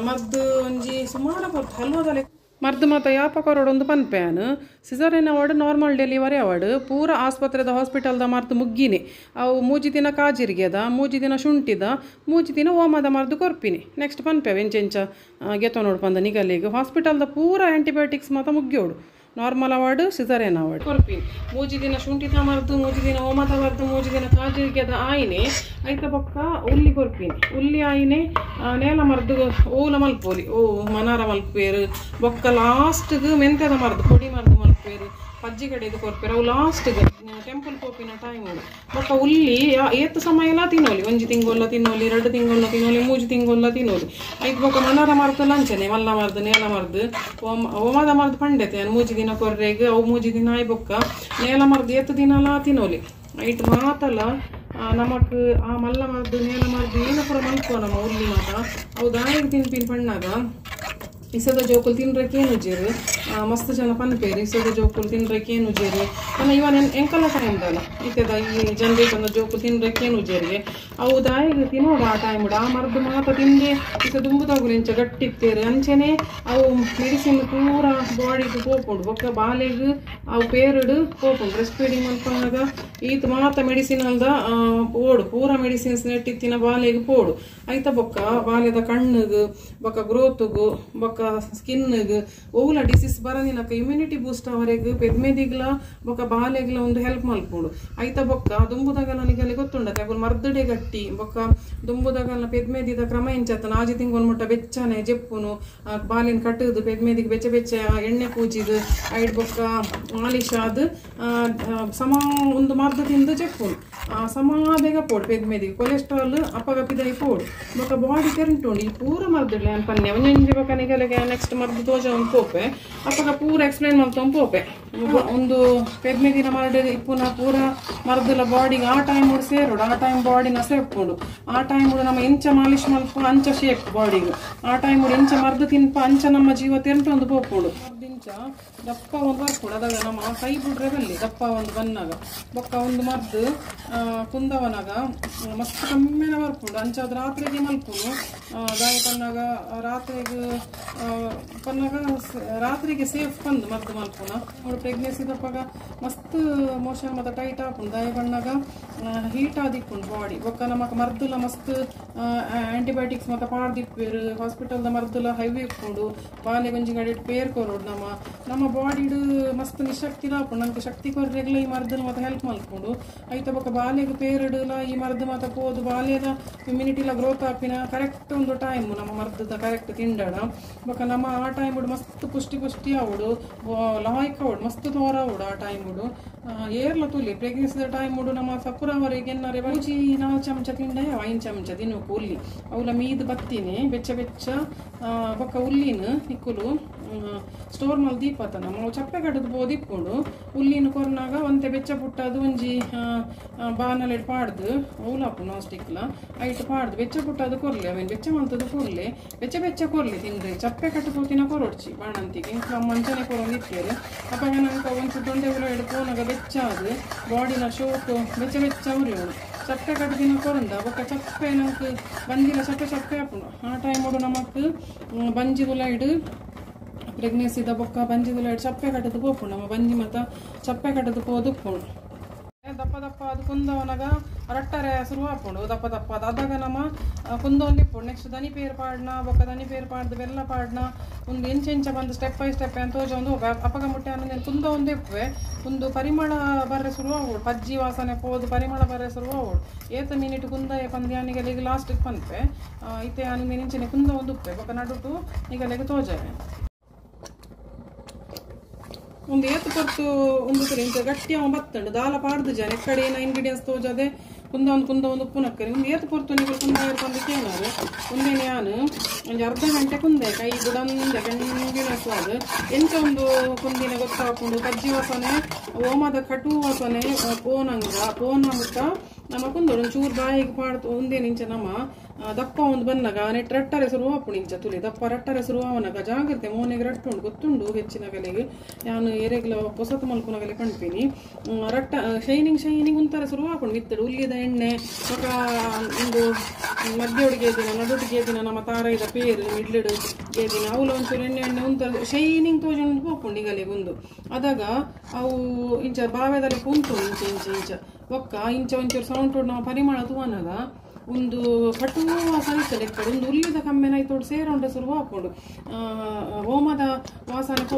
ಮದ್ದು ಒಂಜಿ ಸುಮಾರು ಬರ್ತದೆ ಹಲ್ವದಲ್ಲಿ ಮರ್ದು ಮಾತ ಯಾಪ ಕೊರಡೊಂದು ಪನ್ಪೆಯಾನು caesarean award normal delivery award ಪೂರ ಆಸ್ಪತ್ರೆದ ಹಾಸ್ಪಿಟಲ್ದ ಮರ್ದು ಮುಗ್ಗಿನಿ ಅವು ಮೂಜಿ ದಿನ ಕಾಜಿರಿಗೆದ ಮೂಜಿ ದಿನ ಶುಂಠಿದ ಮೂಜಿ ದಿನ ಓಮದ ಮರ್ದು ಕೊರ್ಪಿನಿ ನೆಕ್ಸ್ಟ್ ಪನ್ಪೆ ಎಂಚೆಂಚ ಗೆತೋ ನೋಡು ಪಂದ ನಿಗಲಿಗೆ ಹಾಸ್ಪಿಟಲ್ದ ಪೂರ ಆ್ಯಂಟಿಬಯೋಟಿಕ್ಸ್ ಮಾತ ಮುಗ್ಯೋಡು ನಾರ್ಮಲ್ ಅವಾರ್ಡ್ ಸಿಸರೇನ್ ಅವಾರ್ಡ್ ಕೊರ್ಪಿನಿ ಮೂಜಿ ದಿನ ಶುಂಠಿದ ಮರ್ದು ಮೂಜಿ ದಿನ ಓಮದ ಮರ್ದು ಮೂಜಿ ದಿನ ಕಾಜಿರಿಗೆದ ಆಯಿನೆ ಐತ ಬೊಕ್ಕ ಉಲ್ಲಿ ಕೊರ್ಪಿನಿ ಉಲ್ಲಿ ಆಯಿನೆ ನೇಲ ಮರ್ದು ಓಲ ಮಲ್ಪೋಲಿ ಓ ಮನಾರ ಮಲ್ಪೇರು ಬೊಕ್ಕ ಲಾಸ್ಟ್ಗೆ ಮೆಂತ್ಯದ ಮರ್ದು ಪೊಡಿ ಮರ್ದು ಮಲ್ಪೇರು ಪಜ್ಜಿ ಕಡೆದು ಕೊರ್ಪೆರ್ ಅವು ಲಾಸ್ಟ್ ಟೆಂಪಲ್ ಪೋಪಿನ ಟೈಮ್ ಬೊಕ್ಕ ಉಲ್ಲಿ ಏತ್ ಸಮಯಲ ತಿನ್ನೋಲಿ ಒಂಜಿ ತಿಂಗೊಲ್ಲ ತಿನ್ನೋಲಿ 2 ತಿಂಗೊಲ್ಲ ತಿನ್ನೋಲಿ 3 ತಿಂಗೊಲ್ಲ ತಿನ್ನೋಲಿ ಐತ್ ಬೊಕ್ಕ ಮನರ ಮರ್ದು ಲಂಚನೆ ಮಲ್ಲ ಮರ್ದು ನೇಲ ಮರ್ದು ಓಮದ ಮರ್ದು ಪಂಡೆತೆ 3 ದಿನ ಕೊರ್ರೆಗ್ ಅವು 3 ದಿನ ಆಯ್ ಬೊಕ್ಕ ನೇಲ ಮರ್ದು ಏತ್ ದಿನಲ ತಿನ್ನೋಲಿ ಐಟ್ ಮಾತಲ ನಮಕ್ ಆ ಮಲ್ಲ ಮರ್ದು ನೇಲ ಮರ್ದು ಏನ ಪೂರ ಮಲ್ಪುವ ನಮ್ಮ ಉಲ್ಲಿ ಮಾತ ಅವು ದಾಯಿಗ್ ತಿನ್ಪಿನ ಪಣ್ಣಾಗ ಇಸದ ಜೋಕುಲು ತಿನ್ರಕ್ಕೆ ಜೇರು ಮಸ್ತ್ ಜನ ಪನ್ಪೇರು ಇಸದ ಜೋಕುಲು ತಿನ್ರಕ್ಕೆ ಜೇರು ಪನ್ನ ಇವನ್ ಎಂಕಲ ಟೈಮ್ ದಲ್ಲ ಇತ್ತದ ಈ ಜನರೇಷನ್ ಜೋಕುಲು ತಿನ್ರಕ್ಕೆ ಜೇರಿಗೆ ಅವು ದಾಯಿಗ್ ತಿನ್ನೋಡು ಆ ಟೈಮ್ ಆ ಮರ್ದು ಮಾತ ತಿಂದೆ ಇಸ ದುಂಬುದಾಗುಲು ಎಂಚ ಗಟ್ಟಿ ಇತ್ತೇರು ಅಂಚೆನೆ ಅವು ಮೆಡಿಸಿನ್ ಪೂರ ಬಾಡಿಗೆ ಪೋಪುಂಡು ಬೊಕ್ಕ ಬಾಲೆಗ್ ಅವು ಪೇರುಡು ಪೋಪುಂಡು ಬ್ರೆಸ್ಟ್ ಫೀಡಿಂಗ್ ಮಲ್ಪನಾಗ ಈತ್ ಮಾತ ಮೆಡಿಸಿನ್ ಅಲ್ದ ಪೋಡು ಪೂರ ಮೆಡಿಸಿನ್ಸ್ ನೆಟ್ಟಿತ್ತಿನ ಬಾಲೆಗ್ ಪೋಡು ಐತ ಬೊಕ್ಕ ಬಾಲೆದ ಕಣ್ಣುಗು ಬೊಕ್ಕ ಗ್ರೋತ್ಗು ಬೊಕ್ಕ ಸ್ಕಿನ್ ಒವ್ಲ ಡಿಸೀಸ್ ಬರಂದಿನಕ ಇಮ್ಯುನಿಟಿ ಬೂಸ್ಟ್ ಅವರೆಗ್ ಪೆದ್ಮೆದಿಗ್ಲ ಬೊಕ್ಕ ಬಾಲೆಗ್ಲ ಒಂದು ಹೆಲ್ಪ್ ಮಲ್ಪುಂಡು ಐತ ಬೊಕ್ಕ ದುಂಬುದಾಗಲ ನಿಗಲಿ ಗೊತ್ತುಂಡತೆ ಅಗುಲ್ ಮರ್ದಡೆ ಗಟ್ಟಿ ಬೊಕ್ಕ ದುಂಬುದಾಗಲ ಪೆದ್ಮೆದಿದ ಕ್ರಮ ಎಂಚತ್ತ 4 ತಿಂಗೊಲ್ ಮುಟ್ಟ ಬೆಚ್ಚನೆ ಜೆಪ್ಪುನು ಬಾಲಿನ ಕಟ್ಟುದು ಪೆದ್ಮೆದಿಗ್ ಬೆಚ್ಚ ಬೆಚ್ಚ ಎಣ್ಣೆ ಪೂಜಿದು ಐಡ್ ಬೊಕ್ಕ ಮಾಲಿಶ್ ಆದ್ ಸಮ ಒಂದು ಮರ್ದು ತಿಂದು ಜೆಪ್ಪುನು ಸಮ ಬೇಗ ಪೋಡು ಪೆದ್ಮೆದಿಗ್ ಕೊಲೆಸ್ಟ್ರಾಲ್ ಅಪ್ಪಗ ಪಿದಾಯಿ ಪೋಡು ಬೊಕ್ಕ ಬಾಡಿ ತೆರಂಟುಂಡು ಈ ಪೂರ ಮರ್ದಿಡ್ಲೆ ಅನ್ ಪನ್ನೆ ಒಂಜೊಂಜಿ ಬೊಕ್ಕ ನಿಗಲಿಗೆ ನೆಕ್ಸ್ಟ್ ಮರ್ದು ತೋಜ ಒಂದು ಪೋಪೆ ಅಪ್ಪಗ ಪೂರ ಎಕ್ಸ್ಪ್ಲೇನ್ ಮಲ್ತೊಂದು ಪೋಪೆ ಒಂದು ಪೆದ್ಮೆದಿನ ಮರಡು ಇಪ್ಪುನ ಪೂರ ಮರ್ದುಲ ಬಾಡಿಗೆ ಆ ಟೈಮ್ ಸೇರೋಡು ಆ ಟೈಮ್ ಬಾಡಿನ ಸೇರ್ಪುಂಡು ಆ ಟೈಮ್ ನಮ್ಮ ಎಂಚ ಮಾಲಿಶ್ ಮಲ್ಪ ಅಂಚ ಶೇಪ್ ಬಾಡಿಗೆ ಆ ಟೈಮ್ ಎಂಚ ಮರ್ದು ತಿನ್ಪ ಅಂಚ ನಮ್ಮ ಜೀವ ತೆರಂಟೊಂದು ಪೋಪುಂಡು ಮರ್ದಿಂಚ ದಪ್ಪ ಒಂದು ಬರ್ಪುಂಡು ಅದಾಗ ನಮ್ಮ ಕೈ ಬಿಡ್ರೆ ಬಲ್ಲಿ ದಪ್ಪ ಒಂದು ಬನ್ನಾಗ ಬೊಕ್ಕ ಒಂದು ಮರ್ದು ಕುಂದವನಾಗ ಮಸ್ತ್ ಕಮ್ಮಿನ ಬರ್ಪುಂಡು ಅಂಚಾದ ರಾತ್ರಿಗೆ ಮಲ್ಪುನು ದಾಯ ಪನ್ನಾಗ ರಾತ್ರಿಗೆ ಪನ್ನಾಗ ರಾತ್ರಿಗೆ ಸೇಫ್ ಬಂದು ಮದ್ದು ಮಲ್ಪುನ ಅವಳು ಪ್ರೆಗ್ನೆನ್ಸಿ ದಪ್ಪಾಗ ಮಸ್ತ್ ಮೋಷನ್ ಮತ್ತು ಟೈಟ್ ಆಪುಂಡು ದಾಯ ಪಣ್ಣಾಗ ಹೀಟ್ ಆದಿಪ್ಪುಂಡು ಬಾಡಿ ಬೊಕ್ಕ ನಮಕ್ ಮರ್ದುಲ ಮಸ್ತ್ ಆಂಟಿಬಯೋಟಿಕ್ಸ್ ಮತ್ತು ಪಾಡ್ದಿಪ್ಪೇರು ಹಾಸ್ಪಿಟಲ್ದ ಮರ್ದುಲ ಹೈವೇ ಇಪ್ಪುಂಡು ಬಾಲೆ ಒಂಜಿ ಗಡಿ ಪೇರ್ ಕೊರೋಡು ನಮ್ಮ ನಮ್ಮ ಬಾಡಿಡು ಮಸ್ತ್ ನಿಶಕ್ತಿಲ ಆಪುಂಡು ನಮ್ಗೆ ಶಕ್ತಿ ಕೊರ್ರೆಗ್ಲ ಈ ಮರ್ದುಲ ಮತ್ತು ಹೆಲ್ಪ್ ಮಲ್ಪುಂಡು ಐತ ಬೊಕ್ಕ ಬಾಲೆಗ್ ಪೇರಡುಲ ಈ ಮರ್ದು ಮಾತ ಪೋದು ಬಾಲೆದ ಇಮ್ಯುನಿಟಿಲ ಗ್ರೋತ್ ಆಪಿನ ಕರೆಕ್ಟ್ ಒಂದು ಟೈಮ್ ನಮ್ಮ ಮರ್ದದ ಕರೆಕ್ಟ್ ತಿಂಡಣ ಬೊಕ್ಕ ನಮ್ಮ ಆ ಟೈಮ್ ಮಸ್ತ್ ಪುಷ್ಟಿ ಪುಷ್ಟಿ ಆವಡು ಲಾಯ್ಕ್ ಅವಡು ಮಸ್ತ್ ತೋರ ಅವಡು ಆ ಟೈಮ್ ಏರ್ಲ ತುಲಿ ಪ್ರೆಗ್ನೆನ್ಸಿದ ಟೈಮ್ ನಮ್ಮ ಸಪುರವರೆಗೆ ಎನ್ನಾರೆ ಒಂಜಿ 4 ಚಮಚ ತಿಂಡ 5 ಚಮಚ ತಿನ್ನುಕು ಉಲ್ಲಿ ಅವಲ ಮೀದ್ ಬತ್ತೀನಿ ಬೆಚ್ಚ ಬೆಚ್ಚ ಬೊಕ್ಕ ಉಲ್ಲಿನ ನಿಕ್ಕುಲು ಸ್ಟೋರ್ ಮಲ್ ದೀಪತ ನಮ್ಮ ಚಪ್ಪೆ ಕಟ್ಟದು ಬೋದಿಪ್ಪುಂಡು ಉಲ್ಲಿನ ಕೊರ್ನಾಗ ಒಂತೆ ಬೆಚ್ಚ ಪುಟ್ಟದು ಒಂಜಿ ಬಾನಲೆಡ್ ಪಾಡ್ದು ಅವ್ಲಾಪು ನಾನ್ ಸ್ಟಿಕ್ಲ ಐಟ್ ಪಾಡ್ದು ಬೆಚ್ಚ ಪುಟ್ಟದು ಕೊರ್ಲೆ ಅವೇನು ಬೆಚ್ಚ ಮಲ್ತದು ಕೊರ್ಲೆ ಬೆಚ್ಚ ಬೆಚ್ಚ ಕೊರ್ಲೆ ತಿಂದ್ರೆ ಚಪ್ಪೆ ಕಟ್ಟು ಪೋತಿನ ಕೊರೊಡ್ಚಿ ಬಾಣಂತಿಗೆ ನಮ್ಮ ಮಂಚನೆ ಕೊರೊಂದು ಇತ್ತೇರು ಅಪ್ಪಾಗ ನಂಗೆ ಒಂಚೂರು ದೊಂಡೆ ಉಲ ಹಿಡ್ದು ಪೋನಾಗ ಬೆಚ್ಚ ಅದು ಬಾಡಿನ ಶೋಕು ಬೆಚ್ಚ ಬೆಚ್ಚ ಉರಿಯೋಣ ಚಪ್ಪೆ ಕಟ್ಟದಿನ ಕೊರಂದ ಬೊಕ್ಕ ಚಪ್ಪೆ ನಂಗೆ ಬಂದಿನ ಚಪ್ಪೆ ಚಪ್ಪೆ ಆಪುಂಡು ಆ ಟೈಮ್ ನಮಕ್ ಬಂಜಿದುಲ ಇಡು ಪ್ರೆಗ್ನೆನ್ಸಿದ ಬೊಕ್ಕ ಬಂಜಿದುಲ ಇಡು ಚಪ್ಪೆ ಕಟ್ಟದು ಪೋಪುಂಡು ನಮ್ಮ ಬಂಜಿ ಮತ್ತ ಚಪ್ಪೆ ಕಟ್ಟದು ಪೋದುಪ್ಪುಂಡು ದಪ್ಪ ದಪ್ಪ ಅದು ಕುಂದವನಾಗ ರಟ್ಟರೆ ಶುರು ಆಪುಂಡು ದಪ್ಪ ದಪ್ಪ ಅದು ಅದಾಗ ನಮ್ಮ ಕುಂದೊಂದು ಇಪ್ಪುಂಡು ನೆಕ್ಸ್ಟ್ ದನಿ ಪೇರು ಪಾಡ್ನ ಬೊಕ್ಕ ದನಿ ಪೇರು ಪಾಡ್ದು ಬೆಲ್ಲ ಪಾಡ್ನ ಒಂದು ಎಂಚ ಎಂಚ ಬಂದು ಸ್ಟೆಪ್ ಬೈ ಸ್ಟೆಪ್ ಅಂತ ತೋಜ ಒಂದು ಅಪ್ಪಗ ಮುಟ್ಟೆ ಅನ್ನೋದು ಕುಂದ ಒಂದು ಇಪ್ಪುವೆ ಒಂದು ಪರಿಮಳ ಬರ್ರೆ ಶುರು ಆಗೋಡು ಪಜ್ಜಿ ವಾಸನೆ ಪೋದು ಪರಿಮಳ ಬರ್ರೆ ಶುರು ಆಗೋಡು ಏತ ಮಿನಿಟ್ ಕುಂದಯ ಪಂದ್ಯಾನಿಗೆಲ್ಲ ಈಗ ಲಾಸ್ಟಿಗೆ ಪನ್ಪೆ ಇತ್ತೆ ಅನಿಗೆ ನಿಂಚನೆ ಕುಂದ ಒಂದು ಉಪ್ಪೆ ಬೊಕ್ಕ ನಡುಟು ಈಗಲೆಗೆ ತೋಜವೆ ಒಂದು ಏತು ಪೊರ್ತು ಒಂದು ಇಂಚ ಗಟ್ಟಿ ಅವ ಬತ್ತಂಡು ದಾಲ ಪಾಡ್ದು ಜನ ಎಕ್ಕಡೆ ಏನ ಇಂಗ್ರೀಡಿಯೆಂಟ್ಸ್ ತೋಜದೆ ಕುಂದ ಒಂದು ಕುಂದ ಒಂದು ಉಪ್ಪು ನಕ್ಕರಿ ಒಂದು ಏತು ಪೊರ್ತು ನೀವು ಕುಂದ ಇರ್ಪಂದಕ್ಕೆ ಏನಾರು ಒಂದೇನೆ ಯಾನು ಒಂದು ಅರ್ಧ ಗಂಟೆ ಕುಂದೆ ಕೈ ಬುಡಂದೆ ಕಣ್ಣಿನ ಸ್ವಾದ ಎಂಚ ಒಂದು ಕುಂದಿನ ಗೊತ್ತಾಕೊಂಡು ಕಜ್ಜಿ ವಾಸನೆ ಓಮದ ಕಟು ವಾಸನೆ ಪೋನಂಗ ಪೋನ ಮುಟ್ಟ ನಮ್ಮ ಕುಂದೋಡು ಒಂಚೂರು ಬಾಯಿಗೆ ಪಾಡ್ತು ಒಂದೇ ನಿಂಚ ನಮ್ಮ ದಪ್ಪ ಒಂದು ಬನ್ನಾಗ ನೆಟ್ ರಟ್ಟರೆ ಶುರು ಆಪುಂಡು ಇಂಚ ತುಲಿ ದಪ್ಪ ರಟ್ಟರೆ ಶುರು ಆವನಾಗ ಜಾಗ್ರತೆ ಮೋನೆಗೆ ರಟ್ಟುಂಡು ಗೊತ್ತುಂಡು ಹೆಚ್ಚಿನ ಕಲೆಗೆ ನಾನು ಎರೆಗ್ಲ ಪೊಸತು ಮಲ್ಪುನಗಲೆ ಪಣ್ಪಿನಿ ರಟ್ಟ ಶೈನಿಂಗ್ ಶೈನಿಂಗ್ ಒಂಥರ ಶುರು ಆಪುಂಡು ಮಿತ್ತಡು ಉಲ್ಲಿದ ಎಣ್ಣೆ ಬೊಕ ಒಂದು ಮಧ್ಯೋಡಿಗೆ ದಿನ ನಡುಟಿಗೆ ದಿನ ನಮ್ಮ ತಾರೈದ ಪೇರು ಮಿಡ್ಲಿಡು ದಿನ ಅವುಲ ಒಂಚೂರು ಎಣ್ಣೆ ಎಣ್ಣೆ ಒಂಥರ ಶೈನಿಂಗ್ ತೋಜೊಂದು ಪೋಪುಂಡು ಈಗಲೆಗೆ ಒಂದು ಅದಾಗ ಅವು ಇಂಚ ಬಾವೆದಲ್ಲಿ ಕುಂತು ಇಂಚ ಇಂಚ ಇಂಚ ಬೊಕ್ಕ ಇಂಚ ಒಂಚೂರು ಸೌಂಡ್ ನಾವು ಪರಿಮಳ ತೂವನಾಗ ಒಂದು ಕಟು ವಾಸನೆ ಇರ್ತದೆ ಎಕ್ಕಡೆ ಒಂದು ಉಲ್ಲಿದ ಕಮ್ಮೆನ ಐತೋಡು ಸೇರುಂಡೆ ಶುರು ಹಾಕೊಂಡು ಹೋಮದ ವಾಸನೆ ಪೋ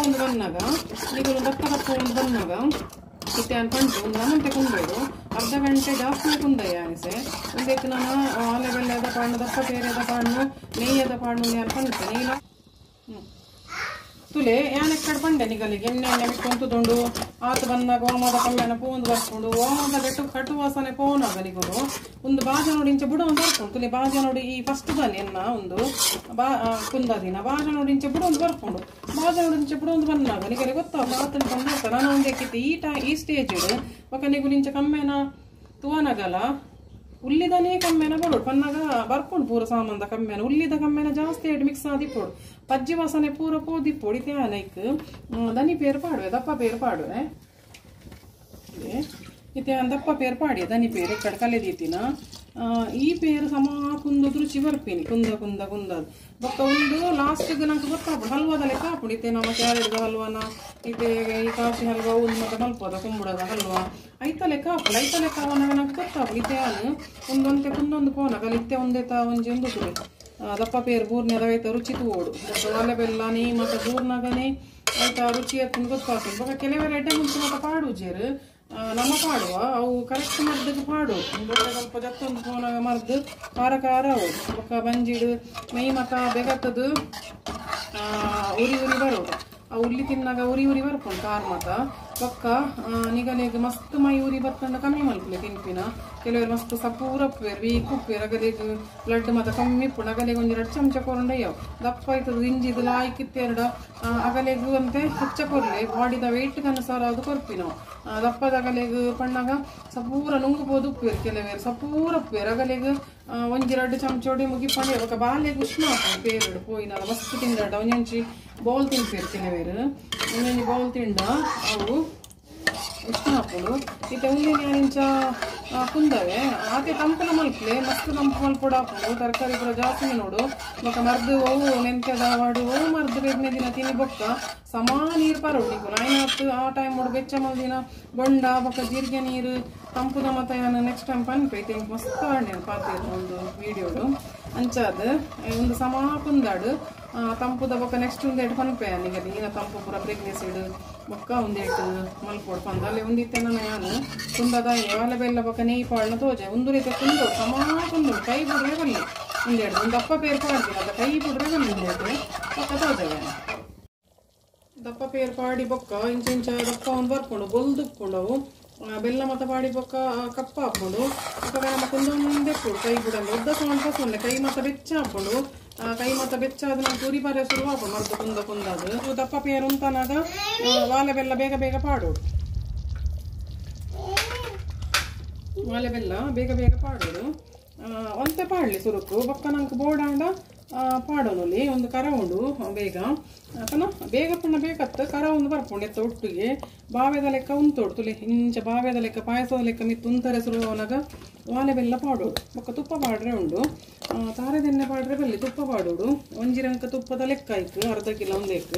ಒಂದು ಬಂದಾಗ ಈಗ ದಪ್ಪ ದಪ್ಪ ಒಂದು ಬಂದಾಗ ಇತ್ತೆ ಅನ್ಕಂಟು ಒಂದು ನಮ್ಮಂತೆ ಕುಂದೋಡು ಅರ್ಧ ಗಂಟೆ ಜಾಸ್ತಿ ಕುಂದಯ್ಯ ಅನಿಸೆ ಒಂದಕ್ಕೆ ನಾನು ಆಲೆ ಬೆಲ್ಲದ ಪಾಣ್ಣು ದಪ್ಪ ಪೇರೆದ ಪಾಣ್ಣು ನೆಯ್ಯದ ಪಾಣ್ಣು ಅನ್ಕೊಂಡೆ ನೆಯ್ಲ. ತುಲೆ ಯಾನೆಕ್ಕಡ್ ಪಂಡೆ ನಿಗಲಿಗೆ ಎಣ್ಣೆ ಎಣ್ಣೆ ಬಿಟ್ಟು ಆತ ಬಂದಾಗ ಓಮದ ಕಮ್ಮೆನ ಪೂಂದು ಬರ್ಕೊಂಡು ಓಮದ ಬೆಟ್ಟು ಕಟು ವಾಸನೆ ಪೋನಾಗ ನಿಗುಲು ಒಂದು ಬಾಜ ನೋಡಿ ಇಂಚ ಬುಡ ಒಂದು ಬರ್ಕೊಂಡು ತುಲೆ ಬಾಜ ನೋಡಿ ಈ ಫಸ್ಟ್ ದಾನಿ ಎನ್ನ ಒಂದು ಬಾ ಕುಂದ ದಿನ ಬಾಜ ನೋಡಿ ಇಂಚ ಬುಡ ಒಂದು ಬರ್ಕೊಂಡು ಬಾಜ ನೋಡಿ ಇಂಚ ಬುಡ ಒಂದು ಬಂದಾಗ ನಿಗಲಿಗೆ ಗೊತ್ತಾಗ ಆತನ ಬಂದ ನಾನು ಒಂದಕ್ಕಿತ್ತು ಈ ಈ ಸ್ಟೇಜ್ ಬೊಕ ನಿಗುಲು ಇಂಚ ಕಮ್ಮೆನ ತುವನಗಲ ಉಲ್ಲಿದನೇ ಕಮ್ಮೆನ ಬರೋಡು ಪನ್ನಾಗ ಬರ್ಕೊಂಡು ಪೂರ ಸಾಮಾನ್ದ ಕಮ್ಮೆನ ಉಲ್ಲಿದ ಕಮ್ಮೆನ ಜಾಸ್ತಿ ಆಯ್ತು ಮಿಕ್ಸ್ ಆದಿಪ್ಪೋಡು ಪಜ್ಜಿ ವಾಸನೆ ಪೂರ ಪೋದಿಪ್ಪೋಡು ಇತ್ತೆ ಆನೈಕ್ ದನಿ ಪೇರು ಪಾಡುವೆ ದಪ್ಪ ಪೇರು ಪಾಡುವೆ ಇತ್ತೆ ದಪ್ಪ ಪೇರು ಪಾಡಿಯ ದನಿ ಪೇರು ಎಕ್ಕಡೆ ಕಲೆದೀತಿನ ಈ ಪೇರು ಸಮ ಕುಂದದ ರುಚಿ ಬರ್ಪೀನಿ ಕುಂದ ಕುಂದ ಕುಂದದು ಬೊಕ್ಕ ಒಂದು ಲಾಸ್ಟಿಗೆ ನಂಗೆ ಗೊತ್ತಾಗ್ಬಿಡು ಹಲ್ವಾದ ಲೆಕ್ಕ ಹಾಪುಡು ಇತ್ತೆ ನಮ್ಮ ಕ್ಯಾರೆಟ್ದ ಹಲ್ವಾನ ಇತ್ತೆ ಈ ಕಾಶಿ ಹಲ್ವಾ ಒಂದು ಮತ್ತೆ ಮಲ್ಪದ ಕುಂಬುಡದ ಹಲ್ವಾ ಐತ ಲೆಕ್ಕ ಹಾಪುಡು ಐತ ಲೆಕ್ಕ ಅವನಾಗ ನಂಗೆ ಗೊತ್ತಾಗ್ಬಿಡು ಇತ್ತೆ ನಾನು ಒಂದೊಂತೆ ಕುಂದೊಂದು ಪೋನಾಗ ಇತ್ತೆ ಒಂದೇ ತಾ ಒಂಜಿ ಒಂದು ತುಲೆ ದಪ್ಪ ಪೇರು ಬೂರ್ನೆದ ಐತ ರುಚಿ ತೂಡು ಬೊಕ್ಕ ಒಲೆ ಬೆಲ್ಲ ನೀ ಮತ್ತು ಬೂರ್ನಾಗನೇ ಐತ ರುಚಿ ಎತ್ತಂದು ಗೊತ್ತಾಗ್ತದೆ ಬೊಕ್ಕ ಕೆಲವರು ಎಡ್ಡೆ ಮುಂಚೆ ಮತ್ತೆ ಪಾಡುಜೇರು ನಮ್ಮ ಪಾಡುವ ಅವು ಕರೆಕ್ಟ್ ಮರ್ದಕ್ಕೆ ಪಾಡು ಸ್ವಲ್ಪ ಜತ್ತೊಂದು ಪೋನಾಗ ಮರ್ದು ಖಾರ ಖಾರ ಅವು ಬೊಕ್ಕ ಬಂಜಿಡು ಮೈ ಮತ ಬೆಗತ್ತದು ಉರಿ ಉರಿ ಬರೋದು ಆ ಉಲ್ಲಿ ತಿನ್ನಾಗ ಉರಿ ಉರಿ ಬರ್ಕೊಂಡು ಖಾರ ಮತ ಬೊಕ್ಕ ನಿಗಲಿಗೆ ಮಸ್ತ್ ಮೈ ಉರಿ ಬತ್ತಂಡ ಕಮ್ಮಿ ಮಲ್ಪಲೆ ತಿನ್ಪಿನ ಕೆಲವರು ಮಸ್ತ್ ಸಪೂರ ಉಪ್ಪೇರು ವೀಕ್ ಉಪ್ಪೇರು ಅಗಲಿಗೆ ಬ್ಲಡ್ ಮತ ಕಮ್ಮಿ ಇಪ್ಪುಂಡು ಅಗಲಿಗೆ ಒಂಜಿ 2 ಚಮಚ ಕೊರಂಡಯ್ಯವು ದಪ್ಪ ಆಯ್ತದ ಇಂಜಿದು ಲಾಯ್ಕಿತ್ತೆರಡ ಅಗಲಿಗೂ ಅಂತೆ ಹೆಚ್ಚ ಕೊರ್ಲೆ ಬಾಡಿದ ವೆಯ್ಟ್ಗೆ ಅನುಸಾರ ಅದು ಕೊರ್ಪಿ ನಾವು ದಪ್ಪದ ಅಗಲಿಗೆ ಪಣ್ಣಾಗ ಸಪೂರ ನುಂಗ್ಬೋದು ಉಪ್ಪೇರು ಕೆಲವರು ಸಪೂರ ಉಪ್ಪೇರು ಅಗಲಿಗೆ ಒಂಜಿ 2 ಚಮಚೋಡಿ ಮುಗಿಪಂಡೆ ಬೊಕ್ಕ ಬಾಲೆಗೆ ಉಷ್ಣ ಹಾಕೊಂಡು ಪೇರುಡು ಪೋಯಿನಾಗ ಮಸ್ತ್ ತಿಂದಾಡ ಒಂಜೊಂಜಿ ಬೌಲ್ ತಿನ್ಪೇರು ಕೆಲವರು ಒಂಜೊಂಜಿ ಬೌಲ್ ತಿಂಡ ಅವು ಉಷ್ಣ ಹಾಕೊಂಡು ಇತ್ತೆ ಉಂದಿನ ಇಂಚ ಕುಂದವೆ ಆತೆ ತಂಪುನ ಮಲ್ಪಲೆ ಮಸ್ತ್ ತಂಪು ಮಲ್ಪೊಡು ಹಾಕೊಂಡು ತರಕಾರಿ ಪೂರ ಜಾಸ್ತಿ ನೋಡು ಬೊಕ್ಕ ಮರ್ದು ಅವು ನೆಂತೆದ ವಾಡು ಅವು ಮರ್ದು ಬೆದ್ನೆ ದಿನ ತಿನಿ ಬೊಕ್ಕ ಸಮಾ ನೀರು ಪರೋಡು ನಿಕು ನಾಯಿನಾತ್ ಆ ಟೈಮ್ ನೋಡು ಬೆಚ್ಚ ಮಲ್ದಿನ ಬೊಂಡ ಬೊಕ್ಕ ಜೀರಿಗೆ ನೀರು ತಂಪುದ ಮತ ಯಾನು ನೆಕ್ಸ್ಟ್ ಟೈಮ್ ಪನ್ಪೆ ಇತ್ತೆ ಮಸ್ತ್ ಆಡ್ನೆ ಪಾತೇರು ಒಂದು ವೀಡಿಯೋಡು ಅಂಚಾದ ಒಂದು ಸಮಾ ಕುಂದಾಡು ತಂಪುದ ಬೊಕ್ಕ ನೆಕ್ಸ್ಟ್ ಒಂದೆರಡು ಪನ್ಪೆ ನಿಗಲಿ ನೀನ ತಂಪು ಪೂರ ಪ್ರೆಗ್ನೆಸಿಡ್ ಬೊಕ್ಕ ಒಂದೆರಡು ಮಲ್ಪೋಡು ಪಂದ ಅಲ್ಲಿ ಒಂದಿತ್ತೆ ನಾನು ಯಾನು ಕುಂದದ ಒಲೆ ಬೆಲ್ಲ ಬೊಕ್ಕ ನೆಯ್ಯಿ ಪಾಡ್ನ ತೋಜೆ ಒಂದು ರೀತಿ ಕುಂದೋಡು ಸಮಾ ಕುಂದೋಡು ಕೈ ಬಿಡ್ರೆ ಬಲ್ಲಿ ಒಂದೆರಡು ಒಂದು ದಪ್ಪ ಪೇರು ಪಾಡ್ತೀನಿ ಅದ ಕೈ ಬಿಡ್ರೆ ಬಲ್ಲಿ ಒಂದೆರಡು ಬೊಕ್ಕ ತೋಜೆ ದಪ್ಪ ಪೇರು ಪಾಡಿ ಬೊಕ್ಕ ಇಂಚ ಇಂಚ ದಪ್ಪ ಒಂದು ಬರ್ಕೊಂಡು ಬೊಲ್ದುಕ್ಕೊಂಡವು ಬೆಲ್ಲ ಮತ ಪಾಡಿ ಬೊಕ್ಕ ಕಪ್ಪ ಹಾಕೊಂಡು ಬೊಕ್ಕ ನಮ್ಮ ಕುಂದೊಂದೇ ಕೊಡು ಕೈ ಬಿಡಂದು ಉದ್ದ ಸೌಂಡ್ ಪಸೊಂಡೆ ಕೈ ಮತ ಬೆಚ್ಚ ಹಾಕೊಂಡು ಕೈ ಮತ ಬೆಚ್ಚ ಆದ ನಾವು ತುರಿ ಬಾರೆ ಶುರು ಹಾಕೊಂಡು ಮರ್ದು ಕುಂದ ಕುಂದದು ದಪ್ಪ ಪೇರು ಉಂತನಾಗ ವಾಲೆ ಬೆಲ್ಲ ಬೇಗ ಬೇಗ ಪಾಡೋಡು ವಾಲೆ ಬೆಲ್ಲ ಬೇಗ ಬೇಗ ಪಾಡೋಡು ಒಂತೆ ಪಾಡಲಿ ಸುರುಕು ಬೊಕ್ಕ ನಂಗೆ ಬೋಡಾಂಡ ಪಾಡೋನಲ್ಲಿ ಒಂದು ಕರ ಉಂಡು ಬೇಗ ಪನ ಬೇಗ ಪಣ್ಣ ಬೇಕತ್ತು ಕರ ಒಂದು ಬರ್ಕೊಂಡು ಎತ್ತ ಒಟ್ಟಿಗೆ ಬಾವೆದ ಲೆಕ್ಕ ಉಂತೋಡು ತುಲೆ ಇಂಚ ಬಾವೆದ ಲೆಕ್ಕ ಪಾಯಸದ ಲೆಕ್ಕ ಮಿತ್ತು ಉಂತಾರೆ ಸುರುವನಾಗ ವಾಲೆ ಬೆಲ್ಲ ಪಾಡೋಡು ಬೊಕ್ಕ ತುಪ್ಪ ಪಾಡ್ರೆ ಉಂಡು ತಾರೆದೆಣ್ಣೆ ಪಾಡ್ರೆ ಬಲ್ಲಿ ತುಪ್ಪ ಪಾಡೋಡು ಒಂಜಿರಂಕ ತುಪ್ಪದ ಲೆಕ್ಕ ಆಯ್ತು ಅರ್ಧ ಕಿಲೋ ಒಂದೇಕ್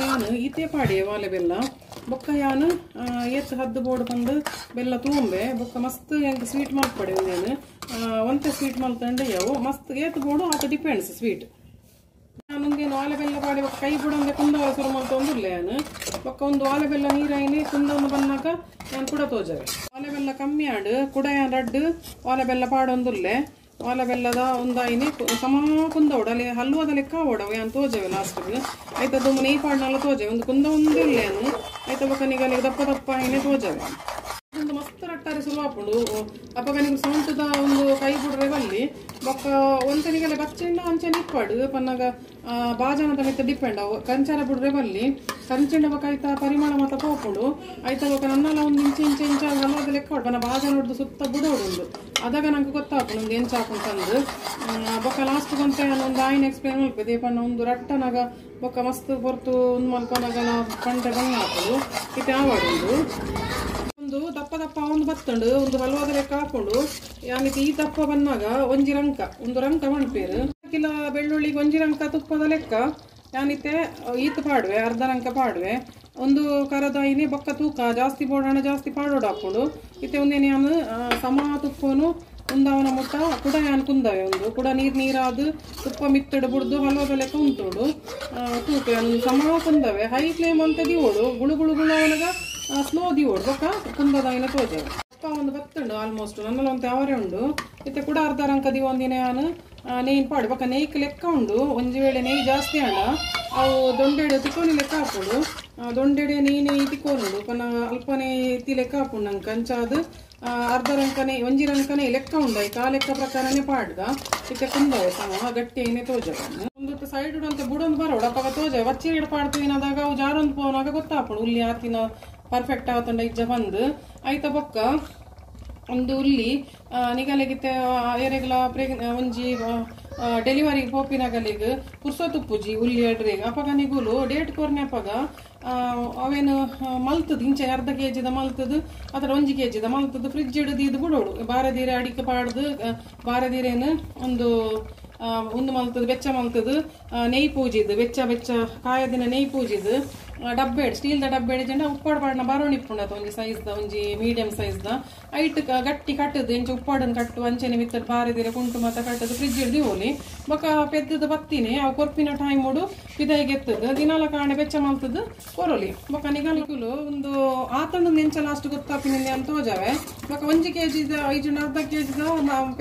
ಯಾನು ಈತೆ ಪಾಡಿಯೆ ವಾಲೆ ಬೆಲ್ಲ ಬೊಕ್ಕ ಯಾನು ಏತ್ ಹದ್ದು ಬೋಡು ಬಂದು ಬೆಲ್ಲ ತೂಂಬೆ ಬೊಕ್ಕ ಮಸ್ತ್ ಎಂಕ್ ಸ್ವೀಟ್ ಮಲ್ಪಡೆ ಒಂದೇನು ಒಂತೆ ಸ್ವೀಟ್ ಮಲ್ತಂಡೆ ಯಾವು ಮಸ್ತ್ ಏತ್ ಬೋಡು ಆತ ಡಿಪೆಂಡ್ಸ್ ಸ್ವೀಟ್ ನಾನೊಂದೇನು ವಾಲೆ ಬೆಲ್ಲ ಪಾಡಿ ಬೊಕ್ಕ ಕೈ ಬುಡಂದೆ ಕುಂದವರ ಶುರು ಮಲ್ತೊಂದುಲ್ಲೆ ಯಾನು ಬೊಕ್ಕ ಒಂದು ವಾಲೆ ಬೆಲ್ಲ ನೀರಾಯಿನಿ ಕುಂದವನ್ನು ಬಂದಾಗ ನಾನು ಕೂಡ ತೋಜವೆ ವಾಲೆ ಬೆಲ್ಲ ಕಮ್ಮಿ ಆಡು ಕುಡ ಯಾನ್ ರಡ್ಡು ವಾಲೆ ಬೆಲ್ಲ ಪಾಡೊಂದುಲ್ಲೆ ವಾಲೆ ಬೆಲ್ಲದ ಒಂದಾಯಿನಿ ಸಮ ಕುಂದೋಡು ಅಲ್ಲಿ ಹಲ್ವಾದ ಲೆಕ್ಕ ಓಡವು ಯಾನ್ ತೋಜವೆ ಲಾಸ್ಟ್ಗೆ ಆಯ್ತದ್ದು ನೆಯ್ಯಿ ಪಾಡ್ನಲ್ಲ ತೋಜವೆ ಒಂದು ಕುಂದ ಒಂದೇ ಇಲ್ಲ ಆಯ್ತ ಬೊಕ್ಕ ನಿಗಲಿಗೆ ದಪ್ಪ ದಪ್ಪ ಆಯ್ನೆ ತೋಜವೆ ಒಂದು ಮಸ್ತ್ ರಟ್ಟಾರಿ ಸುರು ಹಾಕೊಂಡು ಅಪ್ಪಗ ನಿಮ್ಗೆ ಸೌಂಟದ ಒಂದು ಕೈ ಬಿಡ್ರೆ ಬಲ್ಲಿ ಬೊಕ್ಕ ಒಂತನಿಗೆಲ್ಲ ಬಚ್ಚೆಂಡ ಅಂಚೆ ನಿಪ್ಪಾಡು ಪನ್ನಾಗ ಬಾಜನದ ಮಿತ್ತ ಡಿಪೆಂಡ್ ಅವು ಕಂಚಾರ ಬಿಡ್ರೆ ಬಲ್ಲಿ ಕಂಚೆಂಡ ಬೊಕ್ಕ ಆಯ್ತಾ ಪರಿಮಳ ಮತ ಪೋಪುಂಡು ಆಯ್ತಾ ಬೊಕ್ಕ ನನ್ನೆಲ್ಲ ಒಂದು ಇಂಚೆ ಇಂಚೆ ಇಂಚ ಹಲ್ವಾದ ಲೆಕ್ಕ ಹೊಡ್ ಬನ್ನ ಬಾಜನ ಹೊಡ್ದು ಸುತ್ತ ಬುಡೋಡು ಒಂದು ಅದಾಗ ನಂಗೆ ಗೊತ್ತಾಪುಂಡು ಒಂದು ಎಂಚ ಹಾಕೊಂಡು ತಂದು ಬೊಕ್ಕ ಲಾಸ್ಟ್ ಬಂತೆ ಒಂದು ಆಯ್ನ ಎಕ್ಸ್ಪ್ಲೇನ್ ಮಲ್ಪೆ ದೇಪಣ್ಣ ಒಂದು ರಟ್ಟನಾಗ ಬೊಕ್ಕ ಮಸ್ತ್ ಹೊರ್ತು ಒಂದು ಮಲ್ಪನಾಗ ಪಂಡೆ ಬಂಗ ಹಾಕೋದು ಇತ್ತೆ ಆವಾಡು ಒಂದು ದಪ್ಪ ದಪ್ಪ ಒಂದು ಬತ್ತಂಡು ಒಂದು ಹಲ್ವಾದ ಲೆಕ್ಕ ಹಾಕೊಂಡು ಯಾನಿಗೆ ಈ ದಪ್ಪ ಬಂದಾಗ ಒಂಜಿ ರಂಕ ಒಂದು ರಂಕ ಮಣ್ಪೇರು ಕಿಲ ಬೆಳ್ಳುಳ್ಳಿಗೆ ಒಂಜಿ ರಂಕ ತುಪ್ಪದ ಲೆಕ್ಕ ಯಾನಿತ್ತೆ ಈತ ಪಾಡುವೆ ಅರ್ಧ ರಂಕ ಪಾಡುವೆ ಒಂದು ಕರದಾಯಿನಿ ಬೊಕ್ಕ ತೂಕ ಜಾಸ್ತಿ ಬೋಡೋಣ ಜಾಸ್ತಿ ಪಾಡೋಡು ಹಾಕೊಂಡು ಇತ್ತೆ ಒಂದೇನು ಯಾನು ಸಮ ತುಪ್ಪನು ಉಂದವನ ಮುಟ್ಟ ಕುಡ ಯಾನ್ ಕುಂದವೆ ಒಂದು ಕುಡ ನೀರು ನೀರಾದು ತುಪ್ಪ ಮಿತ್ತಡು ಬುಡ್ದು ಹಲ್ವಾದ ಲೆಕ್ಕ ಉಂತೋಡು ತೂಕ ಯಾನು ಸಮ ಕುಂದವೆ ಹೈ ಫ್ಲೇಮ್ ಅಂತ ದಿವೋಡು ಗುಳು ಗುಳು ಗುಳು ಅವನಗ ಸ್ಲೋ ದಿವೋಡು ಬೊಕ್ಕ ಕುಂದದಾಯಿನ ತೋಜವೆ ತುಪ್ಪ ಒಂದು ಬತ್ತುಂಡು ಆಲ್ಮೋಸ್ಟ್ ನನ್ನಲ್ಲಿ ಒಂದು ಅವರೇ ಉಂಡು ಇತ್ತೆ ಕೂಡ ಅರ್ಧ ರಂಕ ದಿವೊಂದಿನ ಯಾನು ನೆಯ್ಯಿನ ಪಾಡು ಬೊಕ್ಕ ನೆಯ್ಕ್ ಲೆಕ್ಕ ಉಂಡು ಒಂಜಿ ವೇಳೆ ನೆಯ್ಯಿ ಜಾಸ್ತಿ ಆಂಡ ಅವು ದೊಂಡೆಡು ತಿಕ್ಕೋನಿ ಲೆಕ್ಕ ಹಾಪುಂಡು ದೊಂಡೆಡೆ ನೀನೆ ತಿಕ್ಕೋನುಂಡು ಪನ ಅಲ್ಪನೆ ಇತ್ತಿ ಲೆಕ್ಕ ಹಾಪುಂಡು ನಂಗೆ ಅಂಚಾದ್ ಅರ್ಧ ರಂಕನೆ ಒಂಜಿ ರಂಕನೆ ಲೆಕ್ಕ ಉಂಡಾಯ್ತು ಆ ಲೆಕ್ಕ ಪ್ರಕಾರನೇ ಪಾಡ್ದ ಇತ್ತೆ ಕುಂದವೆ ಸಮ ಗಟ್ಟಿ ಏನೇ ತೋಜ ಒಂದು ಸೈಡ್ ಅಂತ ಬುಡೊಂದು ಬರೋಡು ಅಪ್ಪಗ ತೋಜ ವಚ್ಚಿರೇಡು ಪಾಡ್ತೀನದಾಗ ಅವು ಜಾರೊಂದು ಪೋನಾಗ ಗೊತ್ತಾಪುಂಡು ಉಲ್ಲಿ ಆತಿನ ಪರ್ಫೆಕ್ಟ್ ಆತಂಡ ಇಜ್ಜ ಬಂದು ಆಯ್ತ ಬೊಕ್ಕ ಒಂದು ಉಲ್ಲಿ ನಿಗಲೆಗಿತ್ತೆ ಏರೆಗ್ಲ ಒಂಜಿ ಡೆಲಿವರಿಗೆ ಪೋಪಿನಗಲಿಗ್ ಪುರ್ಸೊತುಪ್ಪುಜಿ ಉಲ್ಲಿ ಅಡ್ರೆಗ್ ಅಪಗ ನಿಗುಲು ಡೇಟ್ ಕೊರ್ನೆ ಅಪಗ ಅವೇನು ಮಲ್ತದ ಇಂಚೆ ಅರ್ಧ ಕೆಜಿದ ಮಲ್ತದ ಅದರ ಒಂಜಿ ಕೆಜಿದ ಮಲ್ತದ ಫ್ರಿಜ್ ಹಿಡಿದು ಇದು ಬಿಡೋಡು ಬಾರದೀರೆ ಅಡಿಕೆ ಪಾಡ್ದು ಬಾರದೀರೇನು ಒಂದು ಒಂದು ಮಲ್ತದ ಬೆಚ್ಚ ಮಲ್ತದ ನೆಯ್ ಪೂಜಿದು ಬೆಚ್ಚ ಬೆಚ್ಚ ಕಾಯದಿನ ನೆಯ್ ಪೂಜಿದು ಡಬ್ಬೆಡ್ ಸ್ಟೀಲ್ದ ಡಬ್ಬೆಡ್ ಜಂಡ ಉಪ್ಪಾಡು ಪಾಡಿನ ಬರೋಣಿ ಇಪ್ಪುಂಡತ ಒಂಜಿ ಸೈಜ್ದ ಒಂಜಿ ಮೀಡಿಯಂ ಸೈಜ್ದ ಐಟ್ ಗಟ್ಟಿ ಕಟ್ಟದು ಇಂಚ ಉಪ್ಪಾಡನ್ನು ಕಟ್ಟು ಅಂಚೆನೆ ಮಿತ್ತದ ಬಾರದಿರೆ ಕುಂಟು ಮತ ಕಟ್ಟದು ಫ್ರಿಜ್ ಹಿಡ್ದು ಹೋಲಿ ಬೊಕ ಪೆದ್ದದ ಬತ್ತಿನಿ ಅವು ಕೊರ್ಪಿನ ಟೈಮ್ ಉಡು ಪಿದಾಯಿಗೆ ಎತ್ತದ ದಿನಾಲ ಕಾಣೆ ಬೆಚ್ಚ ಮಲ್ತದ ಕೊರೊಲಿ ಬೊಕ ನಿಗಲಿಕುಲು ಒಂದು ಆತಂಡು ನೆಂಚ ಲಾಸ್ಟ್ ಗೊತ್ತಾಪಿನಿಂದ ಅಂತ ತೋಜಾವೆ ಬೊಕ ಒಂಜಿ ಕೆಜಿದ ಐಜುಂಡ ಅರ್ಧ ಕೆಜಿದ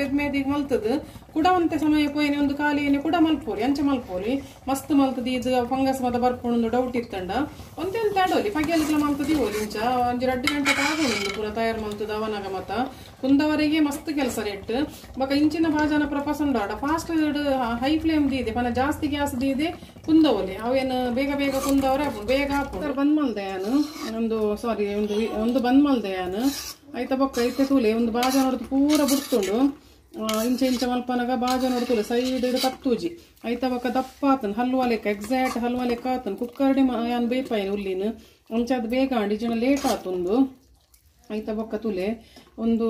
ಪೆದ್ಮೇದಿಗೆ ಮಲ್ತದ ಕುಡ ಒಂತೆ ಸಮಯ ಪೋಯಿನಿ ಒಂದು ಖಾಲಿ ಕುಡ ಮಲ್ಪೋಲಿ ಅಂಚೆ ಮಲ್ಪೋಲಿ ಮಸ್ತ್ ಮಲ್ತದ ಇದು ಫಂಗಸ್ ಮತ ಬರ್ಪುಂಡು ಡೌಟ್ ಇತ್ತಂಡ ಒಂತೆ ಅಂತ ಅಡೋಲಿ ಪಗೆಲಿಗ್ಲ ಮಲ್ತದಿ ಹೋಲಿ ಇಂಚ ಒಂಜಿ 2 ಗಂಟೆ ಆಗೋದು ಪೂರ ತಯಾರು ಮಲ್ತದ ಅವನಾಗ ಮತ ಕುಂದವರೆಗೆ ಮಸ್ತ್ ಕೆಲಸ ರೇಟ್ ಬೊಕ ಇಂಚಿನ ಬಾಜಾನ ಪ್ರಪಸಂಡ ಫಾಸ್ಟ್ ಹೈ ಫ್ಲೇಮ್ ದೀದೆ ಪನ ಜಾಸ್ತಿ ಗ್ಯಾಸ್ ದೀದೆ ಕುಂದವಲಿ ಅವೇನು ಬೇಗ ಬೇಗ ಕುಂದವರೆ ಬೇಗ ಹಾಪು ಬಂದ್ ಮಲ್ದೆ ಯಾನು ಒಂದು ಸಾರಿ ಒಂದು ಒಂದು ಬಂದ್ ಮಲ್ದೆ ಯಾನು ಆಯ್ತಾ ಬೊಕ್ಕ ಐತೆ ತೂಲೆ ಒಂದು ಬಾಜ ನೋಡ್ದು ಪೂರ ಬುಡ್ತುಂಡು ಇಂಚ ಇಂಚ ಮಲ್ಪನಗ ಬಾಜ ನೋಡ್ತುಲೆ ಸೈಡ್ ಕತ್ತೂಜಿ ಐತ ಬೊಕ್ಕ ದಪ್ಪ ಆತನ್ ಹಲ್ವಾ ಲೆಕ್ಕ ಎಕ್ಸಾಕ್ಟ್ ಹಲ್ವಾ ಲೆಕ್ಕ ಆತನ್ ಕುಕ್ಕರ್ಡೆ ಯಾನ್ ಬೇಪಾಯಿನ ಉಲ್ಲಿನ ಅಂಚಾದ ಬೇಗ ಆಂಡ್ ಇಜ್ಜನ ಲೇಟ್ ಆತುಂದು ಐತ ಬೊಕ್ಕ ತುಲೆ ಒಂದು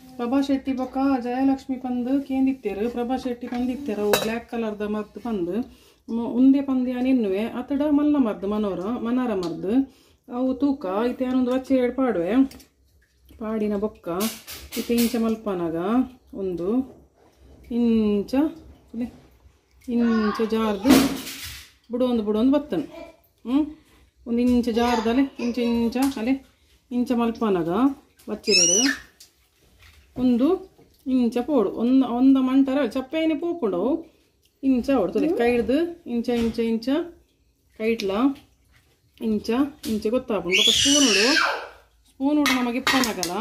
ಪ್ರಭಾ ಶೆಟ್ಟಿ ಬೊಕ್ಕ ಜಯಲಕ್ಷ್ಮಿ ಪಂದ್ ಕೇಂದಿತ್ತೇರು ಪ್ರಭಾ ಶೆಟ್ಟಿ ಪಂದಿತ್ತೇರು ಅವು ಬ್ಲ್ಯಾಕ್ ಕಲರ್ದ ಮದ್ದು ಪಂದ್ ಉಂದೆ ಪಂದ್ ಯಾನ್ ಎನ್ನುವೆ ಅತಡ ಮಲ್ಲ ಮರ್ದು ಮನಾರ ಮರ್ದು ಅವು ತೂಕ ಐತೆ ಯಾನೊಂದು ವಚ್ಚಿ ಎರಡು ಪಾಡುವೆ ಪಾಡಿನ ಬೊಕ್ಕ ಇತ್ತೆ ಇಂಚ ಮಲ್ಪನಾಗ ಒಂದು ಇಂಚ ಇಂಚ ಜಾರ್ದು ಬುಡೊಂದು ಬುಡೊಂದು ಬತ್ತನು ಒಂದು ಇಂಚ ಜಾರ್ದಲೆ ಇಂಚ ಇಂಚ ಅಲೆ ಇಂಚ ಮಲ್ಪನಾಗ ಬಚ್ಚಿರಡು ಒಂದು ಇಂಚ ಪೋಡು ಒಂದು ಒಂದ ಮಂಟರ ಚಪ್ಪೇನೆ ಪೋಪುಂಡವು ಇಂಚ ಹೊಡ್ತದೆ ಕೈ ಹಿಡ್ದು ಇಂಚ ಇಂಚ ಇಂಚ ಕೈಟ್ಲ ಇಂಚ ಇಂಚ ಗೊತ್ತಾಪುಂಡು ಬೊಕ್ಕ ಸ್ಪೂನ್ ಉಡು ಸ್ಪೂನ್ ಉಡು ನಮಗೆ ಇಪ್ಪನಾಗಲ್ಲ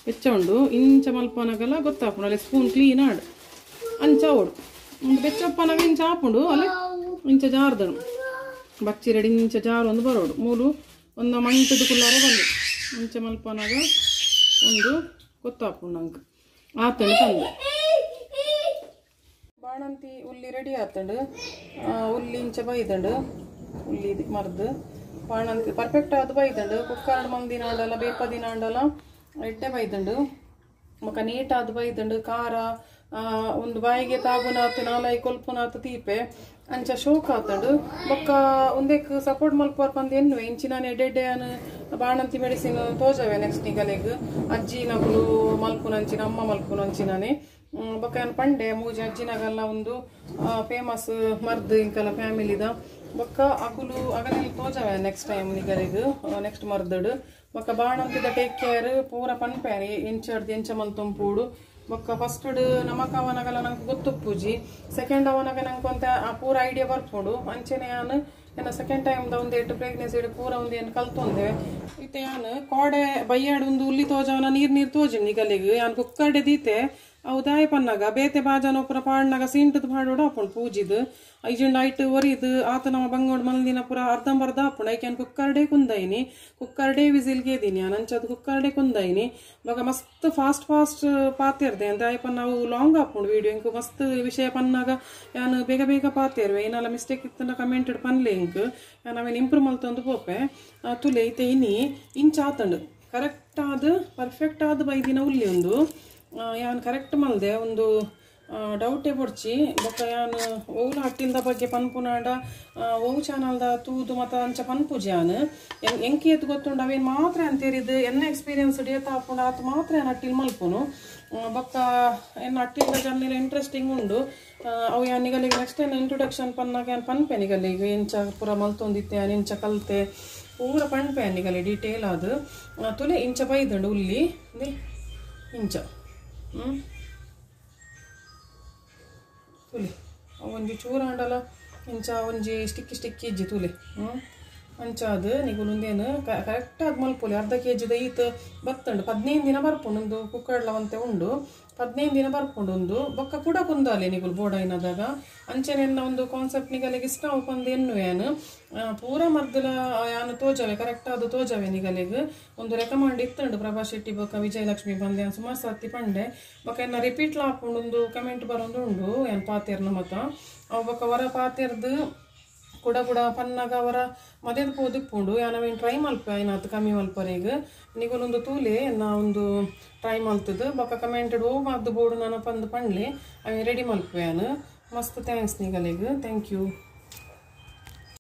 ಬೆಚ್ಚ ಉಂಡು ಇಂಚ ಮಲ್ಪನಾಗಲ್ಲ ಗೊತ್ತಾಪುಂಡು ಅಲ್ಲಿ ಸ್ಪೂನ್ ಕ್ಲೀನ್ ಆಡು ಅಂಚ ಓಡು ಒಂದು ಬೆಚ್ಚಪ್ಪನಾಗ ಇಂಚ ಆಪುಂಡು ಅಲ್ಲಿ ಇಂಚ ಜಾರ್ದನು ಬಚ್ಚಿರಡಿ ಇಂಚ ಜಾರು ಒಂದು ಬರೋಡು ಮೂಲು ಒಂದು ಮಂಟದ ಕುಲ್ಲಾರೆ ಬಂದು ಇಂಚ ಮಲ್ಪನಾಗ ಒಂದು ಗೊತ್ತಾಪುಂಡು ನಂಗೆ ಆತಂಡು ತಂದು ಬಾಣಂತಿ ಉಲ್ಲಿ ರೆಡಿ ಆತಂಡು ಉಲ್ಲಿ ಇಂಚ ಬೈದಂಡು ಉಲ್ಲಿ ಮರ್ದು ಬಾಣಂತಿ ಪರ್ಫೆಕ್ಟ್ ಆದ ಬೈದಂಡು ಕುಕ್ಕರ್ಡ್ ಮಂದಿನ ಆಂಡಲ ಬೇಪ ದಿನ ಆಂಡಲ ಎಡ್ಡೆ ಬೈದಂಡು ಬೊಕ ನೀಟ್ ಆದ ಬೈದಂಡು ಖಾರ ಒಂದು ಬಾಯಿಗೆ ತಾಗುನಾತು ನಾಲಾಯಿ ಕೊಲ್ಪುನಾತು ತೀಪೆ ಅಂಚ ಶೋಕ್ ಆತಂಡು ಬೊಕ್ಕ ಒಂದೇಕ್ ಸಪೋರ್ಟ್ ಮಲ್ಪುವರ್ ಪಂದ್ ಎನ್ನುವೆ ಇಂಚಿನಾನೆ ಎಡ್ಡೆ ಬಾಣಂತಿ ಮೆಡಿಸಿನ್ ತೋಜವೆ ನೆಕ್ಸ್ಟ್ ನಿಗಲೆಗ್ ಅಜ್ಜಿ ನಗುಲು ಮಲ್ಪುನಂಚಿನ ಅಮ್ಮ ಮಲ್ಪುನಂಚಿನಾನೆ ಬೊಕ್ಕ ಪಂಡೆ ಮೂಜಿ ಅಜ್ಜಿನಗಲ್ಲ ಒಂದು ಫೇಮಸ್ ಮರ್ದು ಇಂಕಲ ಫ್ಯಾಮಿಲಿದ ಬೊಕ್ಕ ಅಗುಲು ಅಗಲೆಲ್ಲ ತೋಜವೆ ನೆಕ್ಸ್ಟ್ ಟೈಮ್ ನಿಗಲೆಗ್ ನೆಕ್ಸ್ಟ್ ಮರ್ದಡು ಬೊಕ್ಕ ಬಾಣಂತಿದ ಟೇಕ್ ಕೇರ್ ಪೂರ ಪನ್ಪೇರಿ ಎಂಚಡ್ದು ಎಂಚ ಮಲ್ತೊಂಪೂಡು ಬೊಕ್ಕ ಫಸ್ಟ್ ನಮಕ ಅವನಾಗಲ್ಲ ನಂಗೆ ಗೊತ್ತುಪ್ಪುಜಿ ಸೆಕೆಂಡ್ ಅವನಾಗ ನಂಗೆ ಒಂತ ಆ ಪೂರ ಐಡಿಯಾ ಬರ್ಪುಂಡು ಅಂಚೆನೆ ಯಾನ್ ಎನ್ನ ಸೆಕೆಂಡ್ ಟೈಮ್ ದ ಒಂದು ಎಟ್ಟು ಪ್ರೆಗ್ನೆನ್ಸಿ ಪೂರ ಒಂದು ಏನು ಕಲ್ತೊಂದೆ ಇತ್ತೆ ಯಾನ್ ಕೋಡೆ ಬಯ್ಯಾಡು ಒಂದು ಉಲ್ಲಿ ತೋಜವನ ನೀರು ನೀರು ತೋಜಿನಿ ನಿಗಲಿಗ್ ಯಾನ್ ಕುಕ್ಕರ್ಡೆ ದೀತೆ ಅವು ದಾಯ ಪನ್ನಾಗ ಬೇತೆ ಬಾಜನ ಪೂರ ಪಾಡ್ನಾಗ ಸೀಂಟದ ಪಾಡೋಡು ಆಪುಂಡು ಪೂಜಿದು ಐಜುಂಡ ಐಟ್ ಒರಿದು ಆತ ನಮ್ಮ ಬಂಗೋಡು ಮಲ್ದಿನ ಪೂರ ಅರ್ಧಂಬರ್ಧ ಆಪುಂಡು ಐಕೆ ಕುಕ್ಕರ್ಡೆ ಕುಂದೈನಿ ಕುಕ್ಕರ್ಡೆ ವಿಸಿಲ್ಗೆ ಇದೀನಿ ಅಂಚದು ಕುಕ್ಕರ್ಡೆ ಕುಂದೈನಿ ಇವಾಗ ಮಸ್ತ್ ಫಾಸ್ಟ್ ಫಾಸ್ಟ್ ಪಾತಿರ್ದೆ ಅಂತ ಅಯ್ಯಪ್ಪ ನಾವು ಲಾಂಗ್ ಆಪುಂಡು ವೀಡಿಯೋ ಇಂಕ್ ಮಸ್ತ್ ವಿಷಯ ಪನ್ನಾಗ ಯಾನು ಬೇಗ ಬೇಗ ಪಾತಿರ್ವೆ ಏನೆಲ್ಲ ಮಿಸ್ಟೇಕ್ ಇತ್ತಂಡ ಕಮೆಂಟೆಡ್ ಪನ್ಲೆ ಇಂಕ್ ಯಾನ್ ಅವೇನು ಇಂಪ್ರೂವ್ ಮಲ್ತೊಂದು ಪೋಪೆ ತುಲೆ ಐತೆ ಇನಿ ಇಂಚ ಆತಂಡು ಕರೆಕ್ಟ್ ಆದ ಪರ್ಫೆಕ್ಟ್ ಆದ ಬೈದಿನ ಉಲ್ಲಿ ಒಂದು ಯಾನ್ ಕರೆಕ್ಟ್ ಮಲ್ದೆ ಒಂದು ಡೌಟೇ ಬೊಡ್ಚಿ ಬೊಕ್ಕ ಯಾನ್ ಓವುಲ ಹಟ್ಟಿಲ್ದ ಬಗ್ಗೆ ಪನ್ಪುನಾಂಡ ಓವು ಚಾನಲ್ದ ತೂದು ಮತ ಅಂಚ ಪನ್ಪುಜಿ ಯಾನ್ ಎಂಕಿ ಎತ್ತು ಗೊತ್ತುಂಡು ಅವೇನು ಮಾತ್ರ ಅಂತೇರಿದು ಎನ್ನ ಎಕ್ಸ್ಪೀರಿಯನ್ಸ್ ಡೇತ ಆಪುಂಡು ಆತು ಮಾತ್ರ ಯಾನ್ ಅಟ್ಟಿಲ್ ಮಲ್ಪುನು ಬೊಕ್ಕ ಎನ್ನ ಅಟ್ಟಿಲ್ದ ಜನ್ನಿಲ ಇಂಟ್ರೆಸ್ಟಿಂಗ್ ಉಂಡು ಅವು ಯಾನ್ ನಿಗಲಿಗೆ ನೆಕ್ಸ್ಟ್ ಏನು ಇಂಟ್ರೊಡಕ್ಷನ್ ಪನ್ನಾಗ ಯಾನ್ ಪನ್ಪೆ ನಿಗಲಿಗೆ ಎಂಚ ಪೂರ ಮಲ್ತೊಂದಿತ್ತೆ ಯಾನ್ ಎಂಚ ಕಲ್ತೆ ಪೂರ ಪನ್ಪೆ ನಿಗಲಿ ಡೀಟೇಲ್ ಅದು ತುಲೆ ಇಂಚ ಬೈದಂಡು ಉಲ್ಲಿ ಇಂಚ ತುಲಿ ಒಂಜಿ ಚೂರ ಆಂಡಲ ಇಂಚ ಒಂಜಿ ಸ್ಟಿಕ್ಕಿ ಸ್ಟಿಕ್ಕಿ ಇಜ್ಜಿ ತೂಲೆ. ಅಂಚಾದ್ ನಿಗುಲು ಉಂದೇನು ಕರೆಕ್ಟ್ ಆದ್ ಮಲ್ಪೊಲಿ. ಅರ್ಧ ಕೆಜಿದ ಈತ್ ಬತ್ತುಂಡು 15 ದಿನ ಬರ್ಪುಂಡು. ಉಂದು ಕುಕ್ಕರ್ಡ್ಲ ಒಂತೆ ಉಂಡು 15 ದಿನ ಬರ್ಪುಂಡು ಉಂದು. ಬೊಕ್ಕ ಕುಡ ಕುಂದಾಲೆ ನಿಗುಲು ಬೋಡಾಯಿನದಾಗ. ಅಂಚನೆ ಎನ್ನ ಒಂದು ಕಾನ್ಸೆಪ್ಟ್ ನಿಗಲೆಗ್ ಇಷ್ಟ ಪಂದ್ ಎನ್ನುವೆ ಯಾನ್. ಪೂರ ಮರ್ದಲ ಯಾನ್ ತೋಜವೆ ಕರೆಕ್ಟ್ ಆದ್ ತೋಜವೆ ನಿಗಲೆಗ್. ಒಂದು ರೆಕಮೆಂಡ್ ಇತ್ತುಂಡು ಪ್ರಭಾ ಶೆಟ್ಟಿ ಬೊಕ್ಕ ವಿಜಯಲಕ್ಷ್ಮಿ ಬಂದೆ ಯಾನ್ ಸುಮಾರು ಸರ್ತಿ ಪಂಡೆ. ಬೊಕ್ಕ ಎನ್ನ ರಿಪೀಟ್ ಆಪುಂಡು ಉಂದು ಕಮೆಂಟ್ ಬರೊಂದು ಉಂಡು ಯಾನ್ ಪಾತೆರ್ನ ಮತ. ಅವು ಬೊಕ್ಕ ವರ ಪಾತೆರ್ದು ಕುಡ ಕುಡ ಪನ್ನಾಗ ಅವರ ಮದೆದ ಪೋದಿಪ್ಪುಂಡು. ಯಾನ್ ಅವೇನು ಟ್ರೈ ಮಲ್ಪೆ ಆಯ್ನಾತ್ ಕಮ್ಮಿ ಮಲ್ಪರೆಗ್. ನಿಗುಲೊಂದು ತೂಲೆ ಎನ್ನ ಒಂದು ಟ್ರೈ ಮಲ್ತದು ಬೊಕ್ಕ ಕಮೆಂಟೆಡ್ ಓ ಮದ್ದು ಬೋಡು ನಾನ ಪಂದ್ ಪಂಡ್ಲೆ ಅವೆ ರೆಡಿ ಮಲ್ಪೆ ಯಾನ್. ಮಸ್ತ್ thanks ನಿಗಲೆಗ್. Thank you.